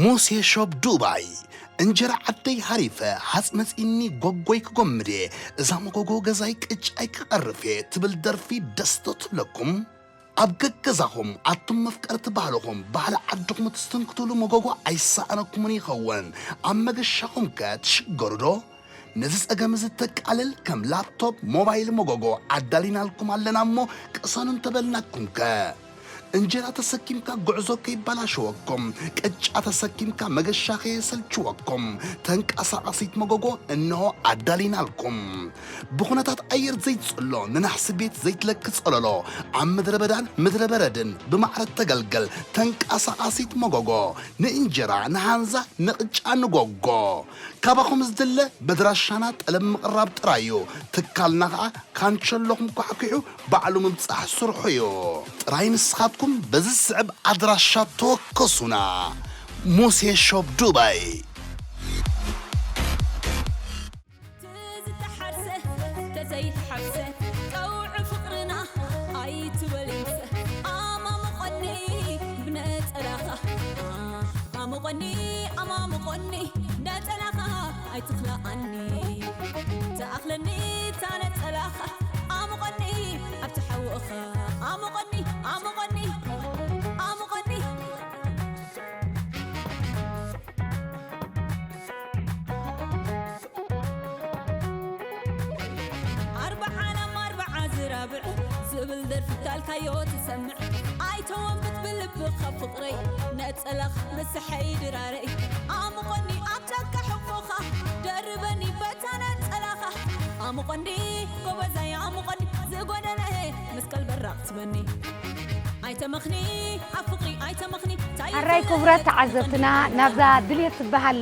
ሙሴ ሾፕ ዱባይ። እንጀራ ዓደይ ሃሪፈ፣ ሃጽ መጺኒ ጎጎይ ክጎምድ እየ፣ እዛ መጎጎ ገዛይ ቅጫይ ክቐርፍ እየ ትብል ደርፊ ደስ ዶ ትብለኩም? ኣብ ገገዛኹም ኣቱም መፍቀርቲ ባህልኹም፣ ባህሊ ዓድኹም ትስትንክቱሉ መጎጎ ኣይሰኣነኩምን ይኸውን። ኣብ መገሻኹም ከ ትሽገሩ ዶ? ነዚ ጸገም እዚ ተቃልል ከም ላፕቶፕ፣ ሞባይል መጎጎ ኣዳሊናልኩም ኣለና እሞ ቅሰኑ እንተበልናኩም ከ? እንጀራ ተሰኪምካ ጉዕዞ ከይበላሸወኩም፣ ቅጫ ተሰኪምካ መገሻ ከየሰልችወኩም፣ ተንቀሳቓሲት መጎጎ እንሆ ኣዳሊናልኩም። ብኹነታት ኣየር ዘይትጽሎ፣ ንናሕሲ ቤት ዘይትለኪ ጸለሎ፣ ኣብ ምድረ በዳን ምድረ በረድን ብማዕረ ተገልገል ተንቀሳቓሲት መጎጎ፣ ንእንጀራ፣ ንሃንዛ፣ ንቕጫ፣ ንጎጎ። ካባኹም ዝድለ በድራሻና ጠለብ ምቕራብ ጥራይ እዩ። ትካልና ኸኣ ካንቸሎኹም ኳሕኲሑ ባዕሉ ምብጻሕ ስርሑ እዩ። ጥራይ ንስኻትኩም በዚ ዝስዕብ ኣድራሻ ተወከሱና። ሙሴ ሾፕ ዱባይ። ትዝተሓርሰ ተዘይተሓርሰ ቀውዒ ፍቕርና ኣይትበል ይምሰ ኣማሙቐኒ ብነጸላኻ ኣሙቐኒ ኣማሙቐኒ ነጸላኻ ኣይትኽልኣኒ ተኣኽለኒ እታ ነጸላኻ ኣሙቐኒ ኣብቲ ሓውእኻ ኣሙቐኒ ኣሙቐኒ ኣሙቐኒ ኣርባዓ ላም ኣርባዓ ዝራብዕ ዝብል ደርፊ ካልካዮ ትሰምዕ ኣይተወንብት ብልብኻ ፍቕረይ ነጸላኻ ምሳሐይ ድራረይ ኣሙቐኒ ኣብ ጫካ ሕቑኻ ደርበኒ በታ ነጸላኻ ኣሙቐኒ ጎበዛይ ኣሙቐኒ ዝጎደለ መስቀል በራቕ ትበኒ ኣይተመኽኒ ኣብ ፍቕሪ ኣይተመኽኒ ታይ ኣራይ ክቡራት ተዓዘብትና ናብዛ ድልየት ትበሃል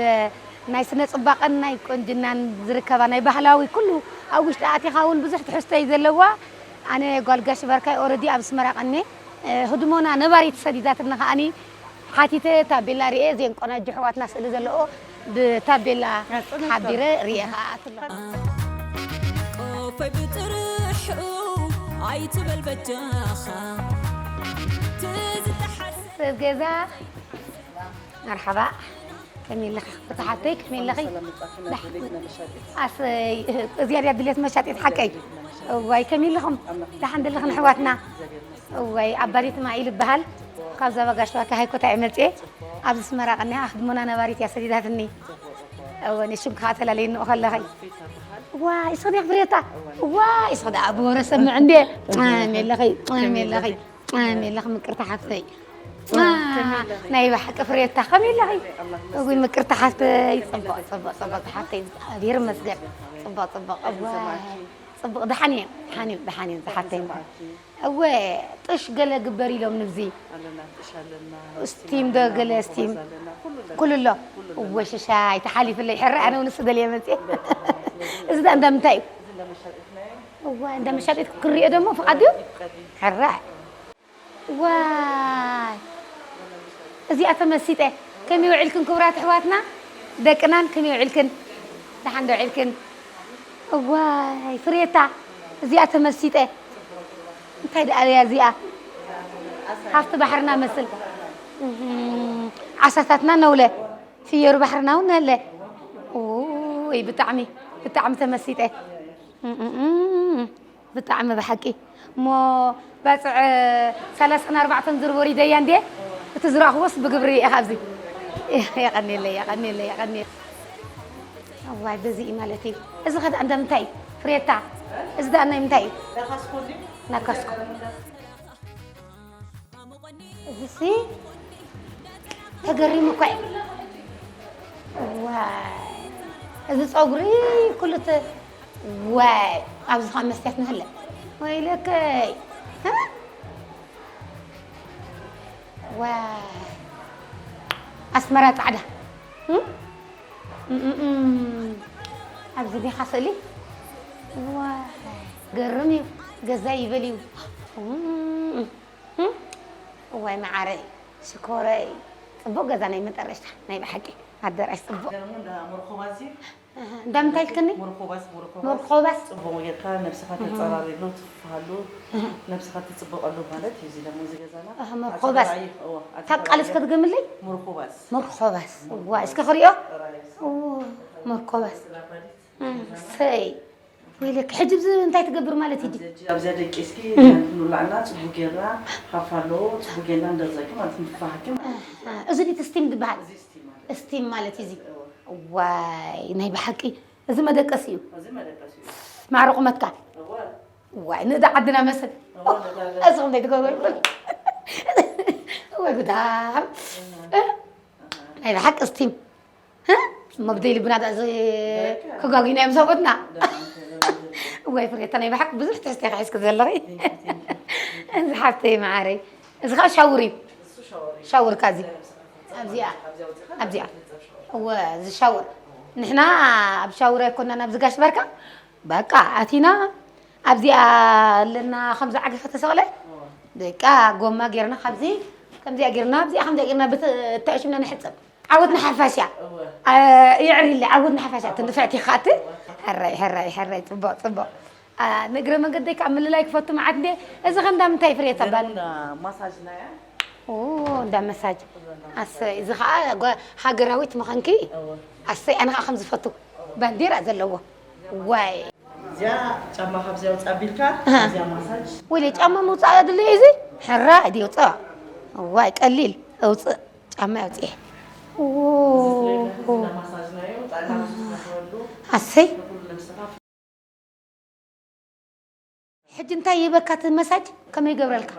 ናይ ስነ ጽባቐን ናይ ቆንጅናን ዝርከባ ናይ ባህላዊ ኩሉ ኣብ ውሽጢ ኣቲኻ እውን ብዙሕ ትሕዝቶ እዩ ዘለዋ። ኣነ ጓል ጋሽ ባርካይ ኦረዲ ኣብ ኣስመራ ቀኔ ህድሞና ነባሪት ሰዲዳትኒ ከኣኒ ሓቲተ ታቤላ ርኤ እዚአን ቆናጆ ኣሕዋትና ስእሊ ዘለዎ ብታቤላ ሓቢረ ርኤ ከኣ ኣትሎ። ቆፈይ ብጥርሑ ኣይትበል በጃኻ ትዝተሓርስ ሰብ ገዛ መርሓባ ከመይ ኣለኺ ክብርቲ ሓፍተይ ከመይ ኣለኺ ኣሰይ እዚኣ ድያ ድሌት መሻጢት ሓቀይ እዋይ ከመይ ኣለኹም ደሓን ደለኽን ኣሕዋትና እዋይ ኣባዲት ማኢል ይበሃል ካብ ዛባ ጋሽ ባርካይ ሃይኮታ እየ መፅየ ኣብዚ ኣስመራ ቀኒኣ ህድሞና ነባሪት እያ ሰዲዳትኒ እወ ንሽም ከዓ ተላለይንኡ ከለኺ ዋይ እስኺ ዲኺ ፍሬታ ዋይ እስኺ ደኣ ብወረ ሰምዕ እንዴ ከመይ ኣለኺ ከመይ ኣለኺ ከመይ ኣለኺ ምቅርቲ ሓፍተይ ናይ ብሓቂ ፍሬታ ከመይ ኣለኺ እጉይ ምቅርቲ ሓፍተይ ፅቡቕ ፅቡቕ ፅቡቕ ሓፍተይ እግዚኣብሔር ይመስገን ፅቡቕ ፅቡቕ እወ ፅቡቕ ደሓን እየን ደሓን እየን ደሓን እየን ዝሓፍተይ እወ ጥሽ ገለ ግበር ኢሎም ንብዚ ኣለና ጥሽ ኣለና ስቲም ዶ ገለ ስቲም ኩሉ ኣሎ እወ ሽሻይ ተሓሊፍለይ ሕረ ኣነ እውን እሱ ደልየ መፅየ እዚ ዳ እንዳ ምንታይ እዩ እዋ እንዳ መሻጢት ክሪኦ ደሞ ፍቓድ እዩ ሕረ ዋይ እዚኣ ተመሲጠ ከመይ ውዒልክን ክቡራት ኣሕዋትና ደቅናን ከመይ ውዒልክን ደሓን ዶ ውዒልክን እዋይ ፍሬታ እዚኣ ተመሲጠ እንታይ ደኣ እያ እዚኣ ሃፍቲ ባሕርና መስል ዓሳታትና ነውለ ፍዮሪ ባሕርና እውን ነለ ውይ ብጣዕሚ ብጣዕሚ ተመሲጠ ብጣዕሚ ብሓቂ እሞ ባፅዕ ሰላሳን ኣርባዕተን ዙር ወሪደያ እንድየ እቲ ዝረእኽዎስ ብግብሪ ርኢኻ ኣብዚ የቐኒለይ የቐኒለይ የቐኒ እዋይ በዚ እዩ ማለት እዩ እዚ ኸ ደኣ እንደምንታይ እዩ ፍሬታ እዚ ደኣ ናይ ምንታይ እዩ ናካስኮ እዚሲ ተገሪሙ እኮ እዩ ዋይ እዚ ፀጉሪ ኩሉ ዋይ ኣብዚ ከዓ መስትያት ንህለ ወይለከይ ዋይ ኣስመራ ፃዕዳ ኣብዚ ዲኻ ስእሊ ዋይ ገርም እዩ ገዛ ይበል እዩ እዋይ መዓረይ ሽኮረይ ፅቡቅ ገዛ ናይ መጠረሽታ ናይ ብሓቂ ኣደራሽ ፅቡቅ ኣሃ፣ እንዳ ምንታይ ኢልክኒ? ሙርኮባስ ሙርኮባስ ሙርኮባስ። ጽቡቕ ጌርካ ነብስኻ ተጸራርየሉ ትፍሃሉ ነብስኻ ትጽበቐሉ ማለት እዩ። እዚ ደሞ እዚ ገዛና ኣህ፣ ሙርኮባስ። ታብ ቃል እስከ ትገምለይ? ሙርኮባስ ሙርኮባስ። ዋ፣ እስከ ክሪኦ። ኦ፣ ሙርኮባስ። እም፣ ሰይ። ወይለክ፣ ሕጂ ብዚ እንታይ ትገብር ማለት እዩ? ኣብዚኣ ደቂስኪ ንላዕና ጽቡቅ ጌርና ሃፋሎ ጽቡቅ ጌርና እንደዘኪ ማለት ንፋሃኪ ማለት ኣህ፣ እዚ ዲት ስቲም ዝበሃል። እዚ ስቲም ማለት ስቲም ማለት እዩ እዚ። ዋይ፣ ናይ ብሓቂ እዚ መደቀሲ እዩ። እዚ መደቀሲ እዩ። ማዕረ ቁመትካ። እወ ዋይ፣ ንእዳ ዓድና መስል። እወ ነዳለ እዚ ከምታይ ትገብሮ ይብል። ወይ ጉዳም። ናይ ብሓቂ ስቲም። እሞ ብደይ ልብና ዳ እዚ ከጓጊና እዮም ሰቦትና። ወይ ፍሬታ፣ ናይ ብሓቂ ብዙሕ ትሕዝቶ ኢኻ ሒዝኪ ዘለኺ። እዚ ሓፍተይ መዓረይ። እዚ ከዓ ሻውር እዩ። ሻውር ካዚ። ኣብዚኣ። ኣብዚኣ። እወ፣ እዚ ሻውር። ንሕና ኣብ ሻውር ኣይኮንና፣ ናብ ዝጋሽ ባርካ። በቃ፣ ኣቲና ኣብዚኣ ኣለና፣ ከምዚ ዓገፈ ተሰቕለ። በቃ፣ ጎማ ጌርና ካብዚ፣ ከምዚኣ ጌርና፣ ኣብዚኣ ከምዚኣ ጌርና፣ ብት-፣ ተዕሽምና ንሕጸብ። ዓወት ንሓፋሽ እያ። አ፣ የዕሪለ፣ ዓወት ንሓፋሽ እያ። ትንፍዕቲ ኻት። ሕራይ፣ ሕራይ፣ ሕራይ፣ ጽቡቕ፣ ጽቡቕ። አ፣ ንእግረ መንገደይ ከዓ ምልላይ ክፈቱ መዓት እንዴ። እዚ ኸ እንዳ ምንታይ ፍሬ ተባል? ማሳጅ ናያ ኦ፣ እንዳ መሳጅ። ኣሰይ፣ እዚ ኸዓ ጓ-፣ ሃገራዊት ምዃንኪ። ኣሰይ፣ ኣነ ኸዓ ከም ዝፈቱ ባንዴራ ዘለዎ። ዋይ። እዚኣ ጫማ ካብዚያ ውፃ ቢልካ ኣሃ። እዚኣ ማሳጅ ወይለ ጫማ ምውፃእ ኣድለየ እዚ? ሕራ፣ እዲ ውፃእ። ዋይ፣ ቀሊል። ኣውፅእ። ጫማ ኣውፅኤ። ኦ። ማሳጅ ናዮ ጣና ዝስራሕወሉ ኣሰይ። ንኩሉ ነብስኻ ሕጂ እንታይ ይህበካ እቲ መሳጅ? ከመይ ይገብረልካ?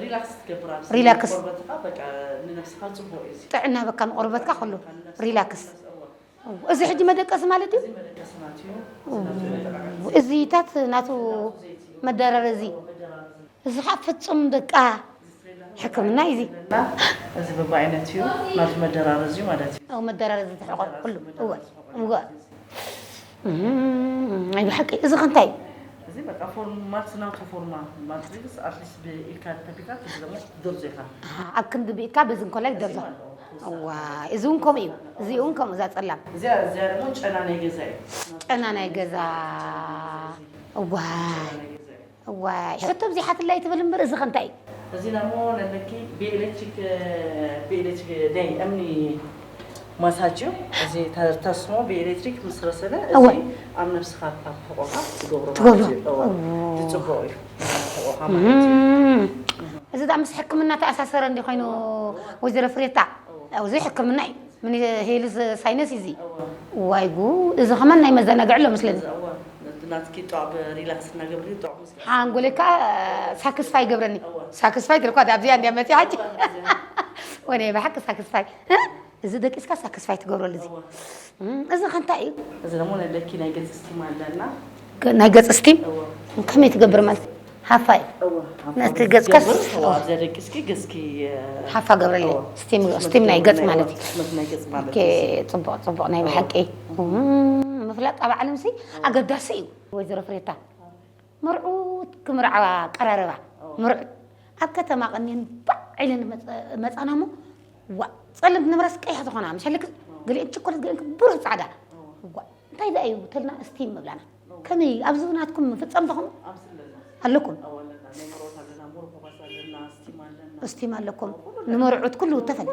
ሪላክስ ትገብር ኣብዚ ሪላክስ። ቆርበትኻ በቃ ንነብስኻ ፅቡቅ እዩ እዚ ጥዕና በካ ንቆርበትካ ኩሉ ሪላክስ። እዋ። እዚ ሕጂ መደቀሲ ማለት እዩ? እዚ መደቀሲ ናት እዩ እዚታት ናቱ መደረር እዚ። እዚ ከዓ ፍጹም በቃ ሕክምና እዩ እዚ። እና እዚ በብዓይነት እዩ ናቱ መደራረዚ ማለት እዩ ኣብ መደረር እዚ ተሕቆ ኩሉ። እወ፣ እወ። እም፣ ናይ ብሓቂ እዚ ከ እንታይ እዩ? እዚ በቃ ፎርም ማለት ናቱ ፎርማ ማትሪክስ ኣትሊስት ብኢልካ ተቢካ እዚ ደግሞ ትደርዞ ኢኻ ኣሃ፣ ኣብ ክንዲ ብኢድካ በዚ እንኮላይ ደርዞ። እዋ፣ እዚ እውን ከምኡ እዩ። እዚ እውን ከምኡ እዛ ጸላም። እዚኣ እዚኣ ደግሞ ጨና ናይ ገዛ እዩ ጨና ናይ ገዛ። እዋ፣ እዋ። ሕቶ ብዙሓትላይ ትብል እምበር እዚ ከ እንታይ እዩ? እዚ ደግሞ ነለኪ ብኤሌክትሪክ ብኤሌክትሪክ ናይ እምኒ ማሳጅ እዩ። እዚ ተ- ተስሞ ብኤሌክትሪክ ምስ ረሰነ እወ። እዚ ኣብ ነብስኻ ኣብ ሕቆኻ ትገብሮ ትገብሮ። ማለት እዩ። እወ። እቲ ጽቡቕ እዩ። ሕቆኻ ማለት እዩ። እም። እዚ ዳ ምስ ሕክምና ተኣሳሰረ እንዲ ኮይኑ ወይዘሮ ፍሬታ እዚ ሕክምና እዩ። ምን ሄልዝ ሳይነስ እዚ ዋይ ጉ እዚ ከማን ናይ መዘናግዒ ኣሎ መስለኒ። እወ። ናትኪ ጧዕ ብሪላክስ እናገብሪ ጧዕ ምስ ሓንጎለካ ሳክስፋይ ገብረኒ ሳክስፋይ ትልኳ ኣብዚኣ እንዲያ መፂ ሓጂ ወደ ብሓቂ ሳክስፋይ እዚ ደቂስካ ሳክስፋይ ትገብረሉ እዚ እም፣ እዚ ከ እንታይ እዩ እዚ ደግሞ ነለኪ ናይ ገጽ ስቲም ኣለና። ገ- ናይ ገጽ ስቲም እወ። ከመይ ትገብር ማለት ሃፋይ እወ። ነቲ ገጽካ እወ፣ ኣብዚኣ ደቂስኪ ገጽኪ ሃፋ ገብረለይ ስቲም ስቲም ናይ ገጽ ማለት እዩ ስመት ናይ ገጽ ማለት ኦኬ፣ ጽቡቕ ጽቡቕ ናይ ብሓቂ እም፣ ምፍላጥ ኣብ ዓለም ሲ ኣገዳሲ እዩ። ወይዘሮ ፍሬታ መርዑት ክምርዓዋ ቀራረባ መርዑት ኣብ ከተማ ቀኒን ባዕ ኢለን መጸ- መጻና እሞ ዋ ጸለምቲ ነብራስ ቀይሕ ዝኾና መሸልክ ገሊአን ቸኮለት ገሊአን ብሩህ ጻዕዳ ዋ እንታይ ደኣ እዩ ተልና እስቲም ምብላና ከመይ ኣብዚ ናትኩም ፍጸም ተኹም ኣለኩም እስቲም ኣለኩም ንመርዑት ኩሉ ተፈለ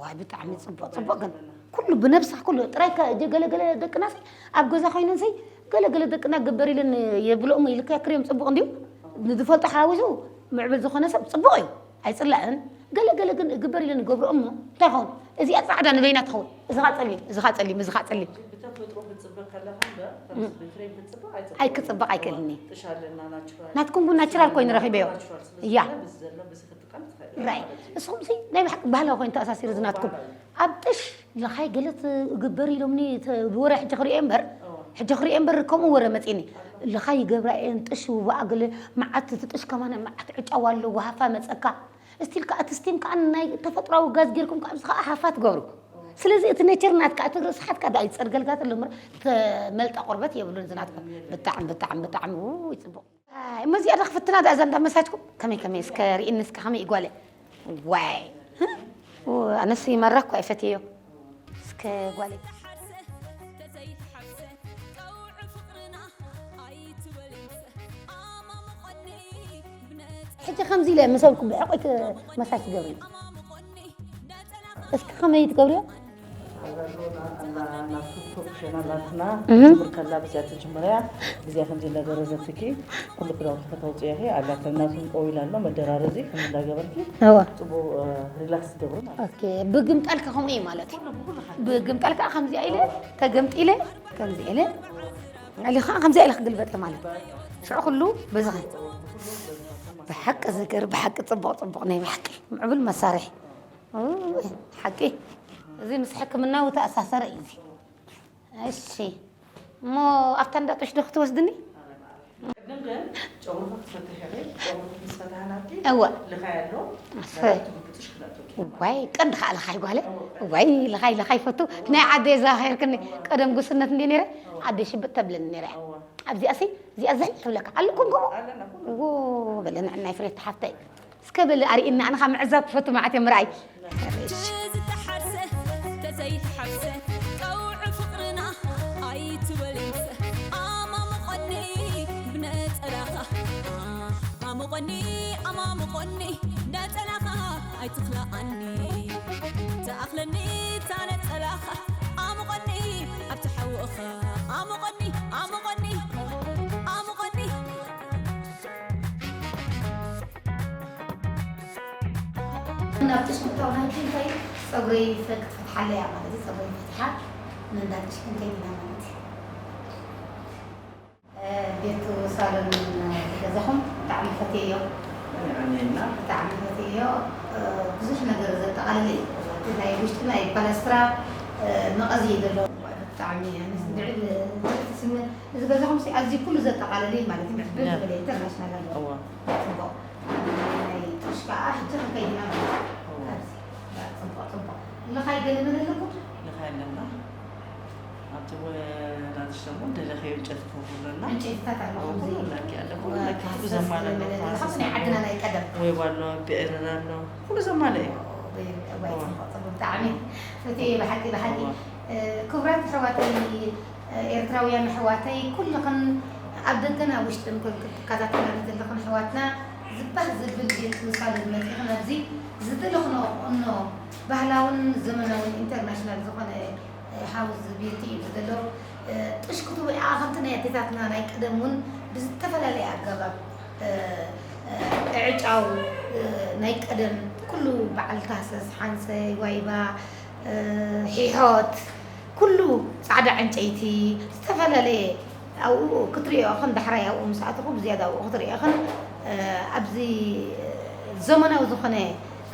ዋይ ብጣዕሚ ጽቡቅ ጽቡቅ ግን ኩሉ ብነብስኻ ኩሉ ጥራይ ገለገለ ደቅናሲ ኣብ ገዛ ኮይነንሲ ገለገለ ደቅና ግበር ኢለን የብለኦም ኢልካ ክሪኦም ጽቡቅ እንድዩ ንዝፈልጦ ሓዊሱ ምዕብል ዝኾነ ሰብ ጽቡቅ እዩ ኣይጽላእን ገለገለ ግን ግበር ኢለን ይገብርኦ እሞ እንታይ ይኸውን እዚኣ ጻዕዳ ንበይና ትኸውን እዚ ኻ ጸሊም እዚ ኻ ጸሊም እዚ ኻ ጸሊም ብተፈጥሮ ክትፅበ ከለኻ እምበር ብክሬም ክትፅበ ኣይክፅበቕ ኣይክእልን እዩ ጥሽ ኣለና ናቹራል ናትኩም እውን ናቹራል ኮይኑ ረኺበዮ እያ ብዚ ዘሎ ብዚ ክትጥቀም ትኽእል ራይ እስኹም ሲ ናይ ብሓቂ ባህላዊ ኮይኑ ተኣሳሲሩ ዝናትኩም ኣብ ጥሽ ለኻይ ገለ ትግበር ኢሎምኒ ብወረ ሕጂ ክሪኦ እምበር ሕጂ ክሪኦ እምበር ከምኡ ወረ መፂኒ ለኻይ ይገብራ እየን ጥሽ ውባኣ ገለ መዓት እቲ ጥሽ ከማነ መዓት ዕጫዋ ኣለዎ ሃፋ መፀካ እስቲል ከዓ እቲ ስቲም ከዓ ናይ ተፈጥራዊ ጋዝ ጌርኩም ከዓ ኣብዚ ከዓ ሃፋ ትገብሩ ስለዚ እቲ ኔቸር ናትካ እቲ ርእስሓትካ ዳ ይፀርገልጋት ኣሎ እምበር ተመልጣ ቆርበት የብሉን ዝናትኩም ብጣዕሚ ብጣዕሚ ብጣዕሚ ውይ ፅቡቅ እሞ እዚኣ ዳ ክፍትና ዳ እዛ እንዳመሳጅኩም ከመይ ከመይ እስከ ርእኒ እስከ ከመይ ይጓለ ዋይ ኣነስ ይመራ እኮ ኣይፈትየዮ እስከ ጓለ ሕጂ ከምዚ ኢለ ምሰልኩ ብሕቆይ መሳጅ ትገብሪ። እስኪ ከመይ ትገብርዮ? ናቱ ፕሮፌሽናል ናትና እህ። ትምህር ከላ ብዚኣ ተጀመረያ ብዚኣ ከምዚ እንዳገረዘትኪ ኩሉ ክዳውንቲ ከተውፅኦ ኢኺ ኣላተ ናቱን ቆው ኢላ ኣሎ መደራረዚ ከም እንዳገበርኪ እወ። ፅቡቅ ሪላክስ ትገብሩ ማለት ኦኬ፣ ብግምጠል ከ ከምኡ እዩ ማለት እዩ። ብግምጠል ከዓ ከምዚኣ ኢለ ተገምጢለ ከምዚ ኢለ ኢለ ከዓ ከምዚኣ ኢለ ክግልበጠ ማለት እዩ። ሽዑ ኩሉ በዝኸ ብሓቂ ዝገር ብሓቂ ፅቡቅ ፅቡቅ ናይ ብሓቂ ምዕቡል መሳርሒ ሓቂ እዚ ምስ ሕክምናዊ ተኣሳሰረ እዩ እዚ። እሺ እሞ ኣብታ እንዳ ጡሽ ዶ ክትወስድኒ? ቅድም ግን ጨጉርኺ ክትፈትሒ ኢኺ። ጨጉርኺ ምስ ፈታሕናልኪ እወ። ልኻይ ኣሎ እሰ- መብራት ትጉብጥሽ ክነእቶኪ። ዋይ ቀንዲ ከዓ ልኻይ ጓለ ዋይ ልኻይ ልኻይ ፈቱ ናይ ዓደይ ዛኸርክኒ ቀደም ጉስነት እንዲ ነይረ ዓደይ ሽብጥ ተብለኒ ነይረ ኣብዚኣ ሲ እዚኣ ዝሕል ትብለካ ኣለኩም ከምኡ ኣለና ኩሉ ዎ በለ ንዕናይ ፍሬት ሓፍተይ እስከ በለ ኣርእና ኣነ ካብ ምዕዛብ ክፈቱ መዓት እዮም ምርኣይ ዝተሓርሰ ተዘይተሓርሰ ቀውዒ ፍቕርና ኣይትበልምሰ ኣማሙቐኒ ብነጸላኻ ኣማሙቐኒ ኣማሙቐኒ ነጸላኻ ኣይትኽልኣኒ ተኣኽለኒ እታ ነጸላኻ ኣሙቐኒ ኣብቲ ሓውእኻ ኣሙቐኒ ኣሙቐኒ ኣሙቐኒ ናብ ጥሽ ምእታው ናይኪ እንታይ እዩ? ፀጉረይ ፈ- ክትፈትሓለይ እያ ማለት እዩ። ፀጉረይ ፈትሓ ንእንዳ ጥሽ ክንከይድ ኢና ማለት እዩ። እ፣ ቤቱ ሳሎን ገዛኹም ብጣዕሚ ፈትየዮ። ይቐንየልና። ብጣዕሚ ፈትየዮ። እ፣ ብዙሕ ነገር ዘጠቓለለ እዩ። እቲ ናይ ውሽጢ ናይ ፓላስትራ እ፣ መቐዚ እዩ ዘሎ። ብጣዕሚ ኣነስ ልዕል ስምንት እዚ ገዛኹም ሲ ኣዝዩ ኩሉ ዘጠቓለለ እዩ ማለት እዩ። ምዕብል ያ። ዝበለ ኢንተርናሽናል ኣለዎ። እዋ ጽቡቕ። ናይ ጥሽ ከዓ ሕጂ ክንከይድ ኢና ማለት እዩ። ኣብዚ። ጽቡቕ፣ ጽቡቕ። ልኻይ ገለ መን ኣለኩም? ልኻይ ኣለና። ኣብቲ ወላድሽ ደግሞ ደለኸዮ ዕንጨይቲ ኮፍ ብለና። ዕንጨይትታት ኣለኹም ኩሉ እዚ? ላኪ ኣለኹም ወ-፣ ላኪ ኩሉ ካስስ ዘማለ ገለ ኣለኹም መለ ካስስ ዘለኹም ናይ ዓድና ኣለኹም ናይ ቀደም። ወይ ባሎ ብኤረር ኣሎ ኩሉ ዘማለ እዩ። ወይ፣ ወይ፣ ጽቡቕ፣ ጽቡቕ ብጣዕሚ። እቲ ብሓቂ፣ ብሓቂ፣ እዋ። እ፣ ክቡራት ኣሕዋተይ፣ እ፣ ኤርትራውያን ኣሕዋተይ፣ ኩልኽን ኣብ ደገን ኣብ ውሽጥን ኮንክን ትከታተላኒ ዘለኽን ኣሕዋትና፣ ዝባህ ዘብል ቤት ሳሎን መጺኽን ኣብዚ ዝደለኽንኦ ቁኖ ባህላውን ዘመናውን ኢንተርናሽናል ዝኾነ፣ እ፣ ሃውስ ቤቲ እዩ ዘሎ። እ፣ ጥሽ ክትብኡ ከዓ ከምቲ ናይ ኣዴታትና ናይ ቀደም እውን ብዝተፈላለየ ኣገባብ፣ እ፣ እ፣ ዕጫው፣ እ፣ ናይ ቀደም ኩሉ በዓል ታህሳስ ሓንሰይ፣ ዋይባ፣ እ፣ ሒሖት፣ ኩሉ ጻዕዳ ዕንጨይቲ ዝተፈላለየ ኣብኡ ክትሪኦ ኢኽን፣ ዳሕራይ ኣብኡ ምስ ኣተኹ ብዝያዳ ኣብኡ ክትሪኦ ኢኽን። እ፣ ኣብዚ ዘመናዊ ዝኾነ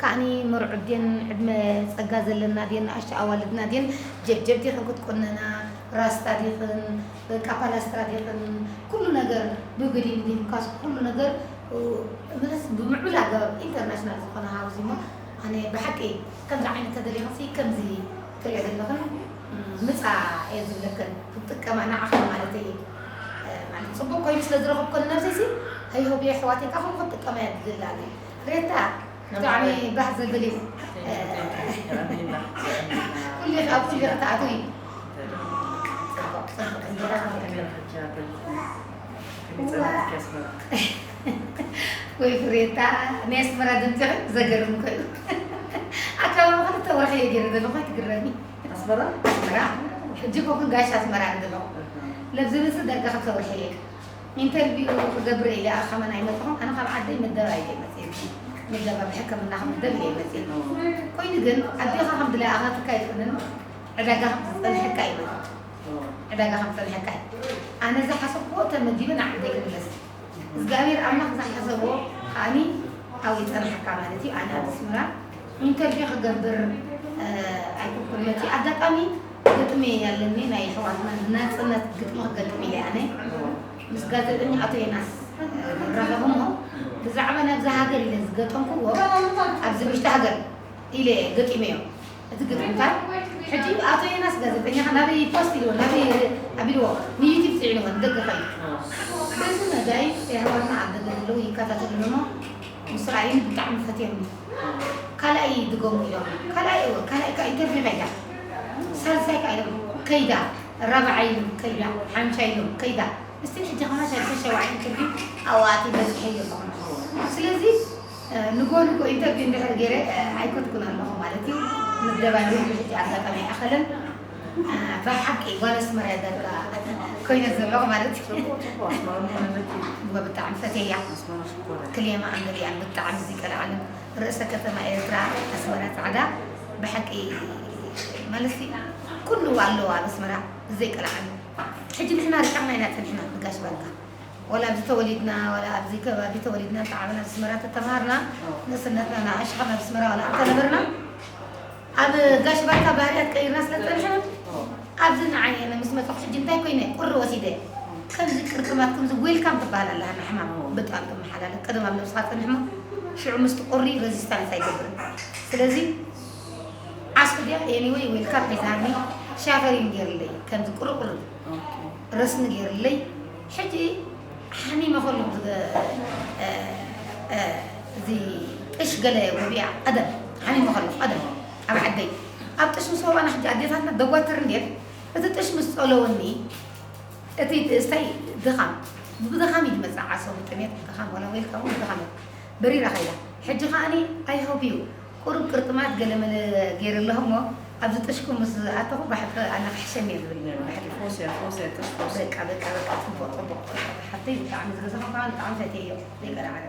ከዓኒ መርዑት ድየን ዕድመ ጸጋ ዘለና ድየን ንኣሽቱ ኣዋልድና ድየን ጀብጀብ ዲኽን ክትቁነና ራስታ ዲኽን በቃ ፓላስትራ ዲኽን ኩሉ ነገር ብግዲን ዲኽን ካስ ኩሉ ነገር እ፣ ምንስ ብምዕቡል ኣገባብ ኢንተርናሽናል ዝኾነ ሃውዚ እሞ ኣነ ብሓቂ ከምዚ ዓይነት ተደሊኽሲ ከምዚ ትሪኦ ዘለኽን ምፃ እየ ዝብለክን ክትጥቀማ ንዓኽን ማለት እዩ። እ፣ ማለት ፅቡቅ ኮይኑ ስለ ዝረኸብኮ ንነብሰይሲ ኣይሆብ እየ ኣሕዋተይ ካብኹም ክትጥቀማ እየ ዝድላ ኣነ። ሬታ ብጣዕሚ ባህ ዘብል እዩ። እ፣ ኩሉ ኣብ ኩሉ ክትኣትው እዩ። ፅቡቅ ፅቡቅ እንጀራ ክትበልዕ። ወይ ፍሬታ ናይ ኣስመራ ድምፂ ግን ዘገርም ኮይኑ ኣካባቢ ክልተ ወርሒ እየ ገይረ ዘለኹ ኣይትግረሚ ኣስመራ ኣስመራ ሕጂ ኮኩን ጋሽ ኣስመራ እየ ዘለኹ ለብዚ ምስ ደርጋ ክልተ ወርሒ እየ ኢንተርቪው ክገብር ኢለ ኣኸመን ኣይመፅኹም ኣነ ካብ ዓደይ ምደባ እየ መፅእ ምደባ ብሕክምና ክምደብ እየ መፅእ ኮይኑ ግን ኣዴኻ ከም ድላይኣኻ ትካይፍንን ዕዳጋ ከም ዝፀንሐካ እዩ ዕዳጋ ከም ዝፀንሐካ እዩ ኣነ ዝሓሰብክዎ ተመዲበ ንዓደይ ክምለስ እግዚኣብሔር ኣምላኽ ዝሓሰቦ ከዓኒ ኣብኡ ይጸንሓካ ማለት እዩ። ኣነ ኣብ ኣስመራ ኢንተርቪው ክገብር ኣይኮንኩን መጺእ ኣጋጣሚ ግጥሚ ኣለኒ ናይ ኣሕዋትና ናጽነት ግጥሚ ክገጥም ኢለ ኣነ ምስ ጋዜጠኛ ኣቶ ዮናስ ንራኸብ እሞ ብዛዕባ ናብዚ ሃገር ኢለ ዝገጠምክዎ ኣብዚ ውሽጢ ሃገር ኢለ ገጢመዮ። እቲ ግጥምታት ሕጂ ኣቶ ዮናስ ጋዜጠኛ ናበይ ፖስት ኢልዎ ናበይ ኣቢልዎ ንዩቲብ ፅዒንዎ ንደገ ኸዩ በዚ መዳይ የሕዋትና ኣብ ደገ ዘለዉ ይከታተሉን እሞ ምስ ረኣዩኒ ብጣዕሚ ፈትዮም ካልኣይ ድገሙ ኢሎም ካልኣይ እወ ካልኣይ ካ ኢንተርቪው ከይዳ ሳልሳይ ካ ኢሎም ከይዳ ራብዓይ ኢሎም ከይዳ ሓምሻይ ኢሎም ከይዳ እስቲ ሕጂ ከማ ሳልሳይ ሸውዓይ ኢንተርቪው ኣዋኣቲ በፅሐ ኣለኹ ስለዚ ንጎ ንጎ ኢንተርቪው እንድሕር ገይረ ኣይኮትኩን ኣለኹ ማለት እዩ። ምደባ እንድሕር ሕጂ ኣጋጣሚ ኣይኣኸለን። ብሓቂ ጓል ኣስመራ እያ ዳርጋ ኮይነ ዘለኹ ማለት እዩ። ብጣዕሚ ፈትየያ። ክልኤማ ኣንገሊያን ብጣዕሚ ዝቀልዓለን ርእሰ ከተማ ኤርትራ ኣስመራ ጻዕዳ ብሓቂ ማለት ኩሉ ኣለዋ ኣብ ኣስመራ ዘይቀልዓሉ። ሕጂ ንሕና ርሒቕና ኢና ጸኒሕና ንጋሽ ባርካ። ወላ ኣብዚ ተወሊድና፣ ወላ ኣብዚ ከባቢ ተወሊድና፣ ዝዓበና ኣብ ኣስመራ ተተማሃርና፣ ንእስነትና ንኣሽሓት ኣብ ኣስመራ ወላ እንተነበርና፣ ኣብ ጋሽ ባርካ ባህርያት ቀይርና ስለ ዝጸንሕና፣ ኣብዚ ንዓይ ኣነ ምስ መጻኹ ሕጂ እንታይ ኮይነ? ቁሪ ወሲደ። ከምዚ ቅርጥማት፣ ከምዚ ዌልካም ትበሃል ኣለሃ ንሕማም። ብጣዕሚ ትመሓላለፍ። ቀደም ኣብ ነብስኻ ጸንሕ እሞ፣ ሽዑ ምስ ትቁሪ ረዚስታንስ ኣይገብርን። ስለዚ ዓስቢ ድያ? ኤኒወይ ዌልካም ሒዛኒ ሻፈሪን ገይርለይ ከምዚ ቁርቁር ረስኒ ገይርለይ። ሕጂ ሓሚመ ከለኹ እዚ ጥሽ ገለ ወቢያ ቀደም ሓሚመ ከለኹ ቀደም ኣብ ዓደይ ኣብ ጥሽ ምስ ወባና ሕጂ ኣዴታትና ደጓትር እንድየን እቲ ጥሽ ምስ ጸለወኒ እቲ ስታይ ድኻም ብድኻም እዩ ዝመጽእ ዓሶ ብጥሜት ብድኻም ዋላ ዌልካም እውን ብድኻም እዩ። በሪራ ከይዳ። ሕጂ ከኣኒ I hope you ቁሩብ ቅርጥማት ገለመለ ገይረ ኣለኹ እሞ ኣብዚ ጥሽኩም ምስ ኣተኹ ብሓቂ ኣነ ክሕሸኒ እየ ዝብል ነይሩ ብሕቂ። ፈውሲ እያ፣ ፈውሲ እያ፣ ጥሽ ፈውሲ። በቃ በቃ በቃ ጽቡቕ ጽቡቕ ሓፍተይ ብጣዕሚ ዝገዘኹ ከኣ ብጣዕሚ ፈትየዮ ዘይቀርዓረ።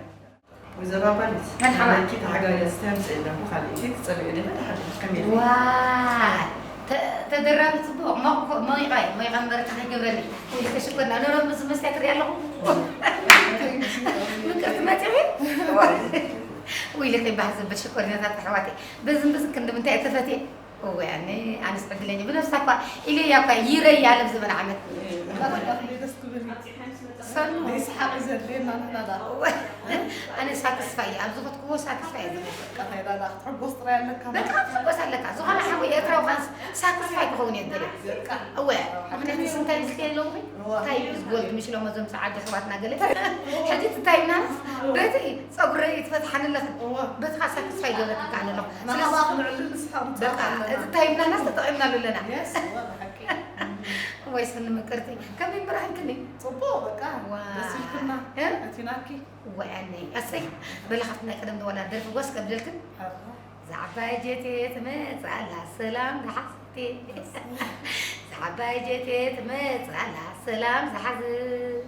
ወይዘሮ ኣባዲት መርሓባ። ናይኪ ተሓጋጋዚ ተምፅእ ኣለኹ ካልእቲ ትፀልዮ ዲኺ ተሓቢርኪ ከመይ ኢኺ? ዋይ ተ- ተደራቢ ጽቡቕ ሞቕ ሞይቐ ሞይቐ እምበር እንታይ ይገብረኒ? ኢልኪ ሽኮርና ኖኖ ምስ መስትያ ትሪኢ ኣለኹ። ምቅርቲ መፂኺ? ወይልኺ ባህ ዘብል ሽኮሪናታት ኣሕዋተይ። በዝን በዝን ክንዲ ምንታይ እየ ተፈትየ? እወ ኣነ ኣነስ ዕድለኛ ብነብሳ እኳ ኢለያ እኳ ይረይ ኣለም ዝበል ዓመት። ደስ ክብል። ሰኑ። ይስሓቅ ዘድልየና ንሕና ዳ። እወ ኣነ ሳትስፋይ እየ ኣብ ዝኸድክዎ ሳትስፋይ እየ ዝብል። ቀታይዳ ዳ ክትሕጎስ ጥራይ ኣለካ። በቃ ክትሕጎስ ኣለካ ዝኾነ ሓወይ ኤርትራዊ ኳንስ ሳትስፋይ ክኸውን እየ ዝደልየ። በቃ። እወ ምክንያቱ እንታይ ምስለ ኣለኹ እወ። እንታይ እዩ ዝጎልድ ምሽሎም እዞም ሰዓዲ ኣሕዋትና ገለ ሕጂ ትታይ ምናምን በቲ ጸጉረይ ትፈትሓኒ ኣለኽን እወ። በቲ ኻሳ ክስፋይ ገበረክካ ኣለኹ ናባኻ ንዕልል ንስሓቕ በቃ ንጻወት ኣለና። እቲ እንታይ ምናናስ ተጠቒምናሉ ኣለና Yes እወ ብሓቂ። ወይ ሰኒ ምቅርቲ ከመይ በራህልክኒ ጽቡቕ በቃ ዋ። ደስ ኢልክና እ? መቲናኪ። ወይ ኣነይ ኣሰይ በላ ካብቲ ናይ ቀደም ዝወላ ደርፊ ወስ ከብለልክን ኣረ። ዛዕባይ ጀቴ ትመጽእ ኣላ ሰላም ዝሓዘት ዛዕባይ ጀቴ ትመጽእ ኣላ ሰላም ዝሓዘት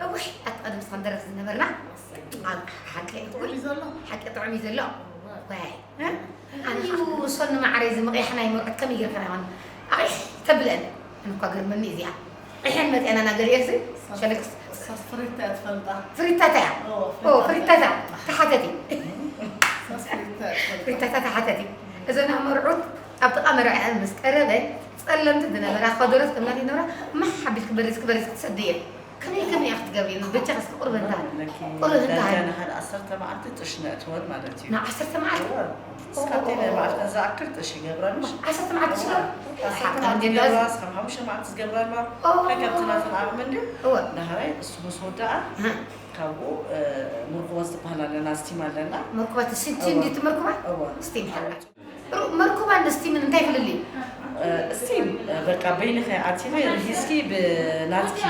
እውይ ኣቲ ቀደም ስኸንደርፍ ዝነበርና ኣብ ሓቂ ጥዑም እዩ ዘሎ ሓቂ ጥዑም እዩ ዘሎ ዋይ ኣነ እዩ ሶኒ ማዕረይ እዚ ምቕያሕ ናይ መርዑት ከመይ ጌርካ ናይ ኾነ ኣቕሕ ተብለን ኣነ እኳ ገርመኒ እዚኣ ቂሐን መፅአና ናገሊኤ ሲ ሸለክስ እሳስ ፍሪታ እያ ትፈልጣ። ፍሪታታ እያ። ኦ፣ ኦ፣ ፍሪታታ። ፍሪታታ። ተሓተቲ። እሳስ ፍሪታ እያ ትፈልጣ። ፍሪታታ ተሓተቲ። እዘን ኣመርዑት ኣብ ጥቓ መርዐአን ምስ ቀረበ ጸለምቲ ዝነበራ ከደሮት ከም ናተይ ነበራ ማሕ ኣቢልኪ በሪስኪ በሪስኪ ትሰድየን። ከመይ ከመይ ኢኺ ትገብሪ? በጃኺ እስኪ ቁርብ እንታ። ለኪ ቁርብ እንታ። ዳርጋ ንሓደ ዓሰርተ መዓልቲ ጥሽ ነእትወን ማለት እዩ። ንዓሰርተ መዓልቲ? እወ። እስካብ ኦ። መዓልቲ ዝኣክል ጥሽ ይገብራ ምሽ? ዓሰርተ መዓልቲ ሽሮ? ዓሰርተ ሓቂ መዓልቲ እንዴ ዝገብራ፣ ጋዝ? እስካብ ሓሙሽተ መዓልቲ ዝገብራ ኣለዋ። ኦ። ከከምቲ ናተን ዓቕሚ እንድዩ። እወ። ዳሕራይ እሱ ምስ ወደኣ፣ እህ። ካብኡ፣ እ፣ ምርኩባ ዝበሃል ኣለና፣ ስቲም ኣለና። ምርኩባ፣ እቲ ስቲም እወ። እንድዩ እቲ ምርኩባ? እወ። ስቲም ሓራ። ሩ-፣ ምርኩባን ስቲምን እንታይ ፍልልዩ? እ፣ ስቲም፣ እ፣ በቃ በይንኸ ኣቲኺ ርሂስኪ ብናትኪ፣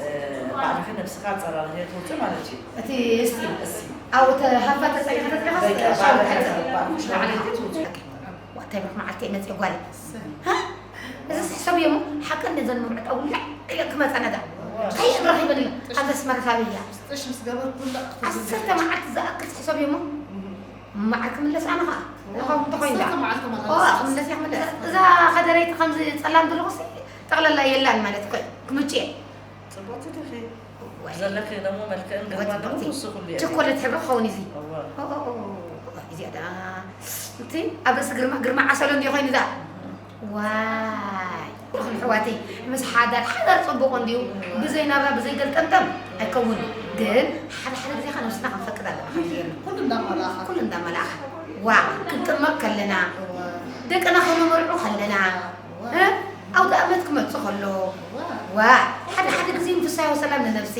እ፣ ባዕልኺ ነብስኻ ኣጸራርኺ ትውጽእ ማለት እዩ። እቲ ስቲም? ስቲም። ኣብኡ ተሃፋ ተጸሪኻ ተጸሪኻ በቃ ሻወር ባዕልኺ፣ ትሓጽብ? ባዕልኺ ሻወር ትሓጽብ። ዋታይ ብክ መዓልቲ እየ መጽእ ጓል። ሃ? እዚ ስሕሰብ እየ እሞ ሓቂ እንደ ዘን ምርዕጣ ውላዕ ኢለ ክመጻ ነዳ። ከይን ረኺበን ኢለ ኣብ ኣስመራ ካበያ? ጥሽ ምስ ገበርኩ ውላዕ ክትብል ዓሰርተ መዓልቲ ዝኣክል ስሕሰብ እየ እሞ እህ። ማዕር ክምለስ ኣነ ኸዓ። እዋ፣ እኻ እንተ ኾይንዳ። ዓሰርተ መዓልቲ ማለት ኦ፣ እዩ። ክምለስ እያ ክምለስ። እዛ ኸደረይቲ ከምዚ ጸላም ዘለኹ ሲ ጠቕለላ የላን ማለት እኮ እዩ። ክምጭ እየ። ጽቡቕቲ ዲኺ? ወይ። ዘለኺ ደሞ መልክዕን ግርማን ደሞ ጽቡቕቲ። ንሱ ኩሉ እየ። ቸኮሌት ሕብሪ ክኸውን እዚ። እዋ። ኦ፣ ኦ፣ ኦ፣ ኦ፣ እዚኣ ደኣ። እቲ ኣብ ርእሲ ግርማ፣ ግርማ ዓሰሎ እንዲዩ ኮይኑ እዛ። ዋይ። ሩኽን ኣሕዋተይ፣ ምስ ሓዳር፣ ሓዳር ጽቡቕ እንድዩ፣ ብዘይ ናብራ፣ ብዘይ ገልጠምጠም ኣይከውን። ግን ሓደ ሓደ ግዜ ከ ነብስና ክንፈቅድ ኣለና፣ ከምዚ ጌርና። ኩሉ እንዳመላእኻ። ኩሉ እንዳመላእኻ። ዋ፣ ክንጥመቕ ከለና፣ እዋ። ደቅና ከነመርዑ ከለና፣ እዋ። እ? ኣውደ ኣመት ክመጽእ ከሎ፣ እዋ። ዋ፣ ሓደ ሓደ ግዜ ንፍሳዮ ሰላም ንነብሲ።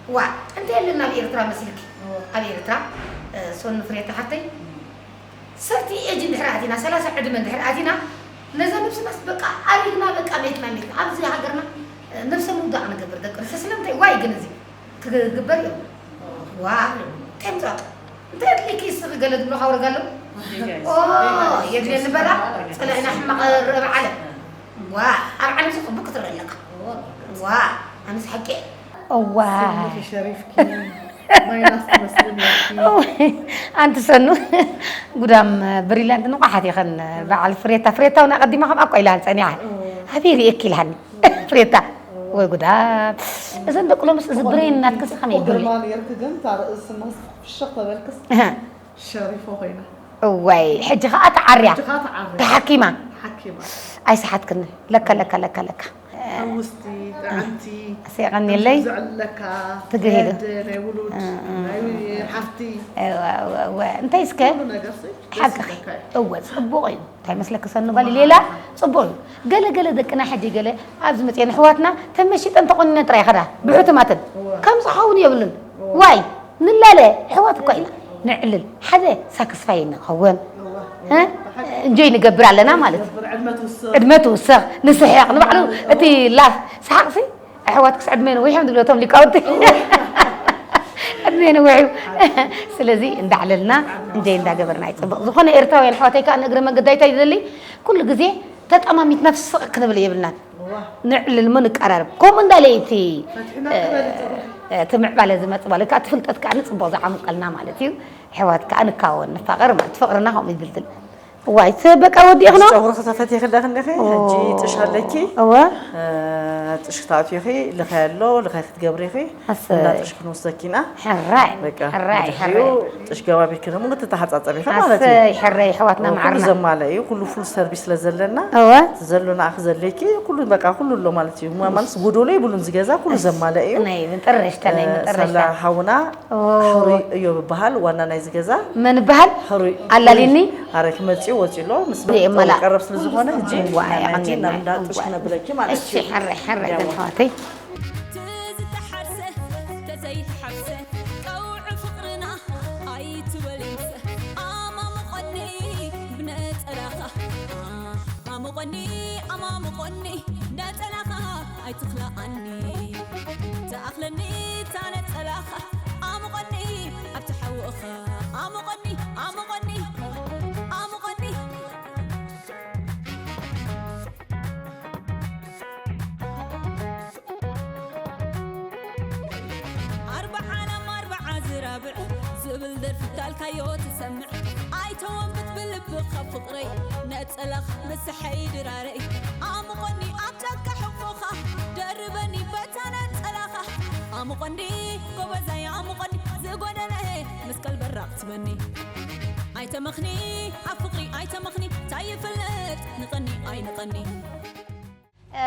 ዋ፣ እንታይ ኣለና ኣብ ኤርትራ መስልኪ? እዋ። ኣብ ኤርትራ፣ እ፣ ሶኒ ፍሬታ ሓፍተይ፣ ሰርቲ ኤጅ እንድሕር ኣቲና፣ ሰላሳ ዕድመ እንድሕር ኣቲና፣ ነዛ ነብስናስ በቃ ኣሪግና፣ በቃ ሜትና፣ ሜትና። ኣብዚ ሃገርና፣ እ፣ ነብሰ ምውዳቕ ንገብር ደቂ ኣንስትዮ። ስለምንታይ? ዋይ ግን እዚ ክግበር እዮም። ዋ እንታይ ምዛቅ እንታይ ኣድልኪ ስኺ ገለ ዝብሎ ካውረግ ኣሎ ኦ የድልየኒ በላ ጸላኢና ሕማቕ ርዕብ ዓለም ዋ ኣብ ዓለም ጽቡቅ ትረለካ ዋ ኣነስ ሓቂ እዋ ሸሪፍኪ ማይናስ ትመስልን ኣንቲ ሰኑ ጉዳም ብሪላንት ንቋሓት ይኸን በዓል ፍሬታ ፍሬታ እውን ኣቐዲማ ከም ኣቋ ኢላን ጸኒሓ ኣበይ ርእየኪ ኢልሃኒ ፍሬታ ወይ ጉዳም እዘን ደቂ ሎምስ እዚ ብሬን ናትክስ ከመይ ይብሉ ግርማ ነርኪ ግን እታ ርእስና ፍሽኽ ተበልክስ ሸሪፎ ኮይና እዋይ ሕጂ ከዓ ተዓርያ ተሓኪማ ሓኪማ ኣይሰሓትክኒ ለካ ለካ ለካ ለካ ውስቲ ጥዕምቲ ሴቐኒለይ ዘዕለካ ትግሂሉ ናይ ውሉድ ናይ ሓፍቲ እንታይ እስከ ሓቅኺ እወ ፅቡቕ እዩ እንታይ መስለኪ ሰኑ ጓል ሌላ ፅቡቕ እዩ ገለ ገለ ደቅና ሕጂ ገለ ኣብዚ መፅአን ኣሕዋትና ተመሺጠን ተቆኒነን ጥራይ ይኸዳ ብሕቱማትን ከም ዝኸውን የብሉን ዋይ ንላለ ኣሕዋት እኳ ኢና ነዕልል ሓደ ሳክስፋይ ንኸውን እንጆይ ንገብር ኣለና ማለት እዩ ዕድመ ትውስኽ ንስሕቕ ንባዕሉ እቲ ላፍ ሰሓቕሲ ኣሕዋት ክስ ዕድመ ነዊሖም ዝብለቶም ሊቃውንቲ ዕድመ ነዊሑ ስለዚ እንዳዕለልና እንጆይ እንዳገበርና ይፅብቕ ዝኾነ ኤርትራውያን ኣሕዋተይ ከዓ ንእግረ መንገዳይታይ ዝደሊ ኩሉ ግዜ ተጠማሚትና ስቕ ክንብል የብልናን ንዕልል ሞ ንቀራረብ ከምኡ እንዳለ እቲ እቲ ምዕባለ ዝመፅ ማለት ከዓ እቲ ፍልጠት ከዓ ንፅቡቕ ዝዓሙቀልና ማለት እዩ ኣሕዋት ከዓ ንካወን ንፋቐር ማለት ፍቕርና ከምኡ ይድልድል እዋይ በቃ ወዲእኽኖ ፀጉሪ ከተፈትኺ ኣለኺ እንዲኺ ሕጂ ጥሽ ኣለኪ እወ ጥሽ ክትኣትዩ ኢኺ ልኻይ ኣሎ ልኻይ ክትገብሪ ኢኺ እንዳ ጥሽ ክንወስደኪ ኢና ሕራይ ሕራይ ሕራይ ጥሽ ገባቢልኪ ደሞ ክትተሓፃፀቢ ኢኺ ማለት እዩ ኣሰይ ሕራይ ኣሕዋትና መዓርና ኩሉ ዘማልአ እዩ ኩሉ ፉል ሰርቪስ ስለ ዘለና እወ ዘሎ ንኣኺ ዘድልየኪ ኩሉ በቃ ኩሉ ኣሎ ማለት እዩ ማለትስ ጎዶሎ የብሉን ዝገዛ ኩሉ ዘማልአ እዩ ናይ መጠረሽታ ናይ መጠረሽታ ሳላ ሓውና ሕሩይ እዮብ ይበሃል ዋና ናይዚ ገዛ። መን ይበሃል? ሕሩይ ኣላሊኒ። ኣረ ክመጽእ ወጺኡ ኣሎ ምስ በል ቀረብ ስለ ዝኾነ ሕጂ ናብ እንዳ ጥሽ ክነብለኪ ማለት እዩ። እሺ ሕራይ ሕራይ ኣሕዋተይ። ተዘይትሓብሰ ቀውዒ ፍቕርና ኣይትበልምሰ ኣማሙቐኒ ብነጸላኻ ኣሙቐኒ ኣማሙቐኒ ነጸላኻ ኣይትኽልኣኒ ትኣኽለኒ እታ ነጸላኻ ኣሙቐኒ ኣብቲ ሓዊ እኻ ኣሙቐኒ ኣሙቐኒ ኣሙቐኒ ኣርብዓ ዓለም ኣርብዓ ዝራብዕ ዝብል ደርፊ ታልካዮ ትሰምዕ ኣይተወንብት ብልብኻ ፍቕረይ ነጸላኻ ምስሐይ ድራረይ ኣሙቐኒ ኣብ ጫካ ሕቑኻ ደርበኒ በታ ነጸላኻ ኣሙቐኒ ጎበዛይ ኣሙቐኒ ዝጎደለ ምስ ቀልበራቕ ትበኒ ኣይተመኽኒ ኣብ ፍቕሪ ኣይተመኽኒ ታይ ይፍለጥ ንቐኒ ኣይንቐኒ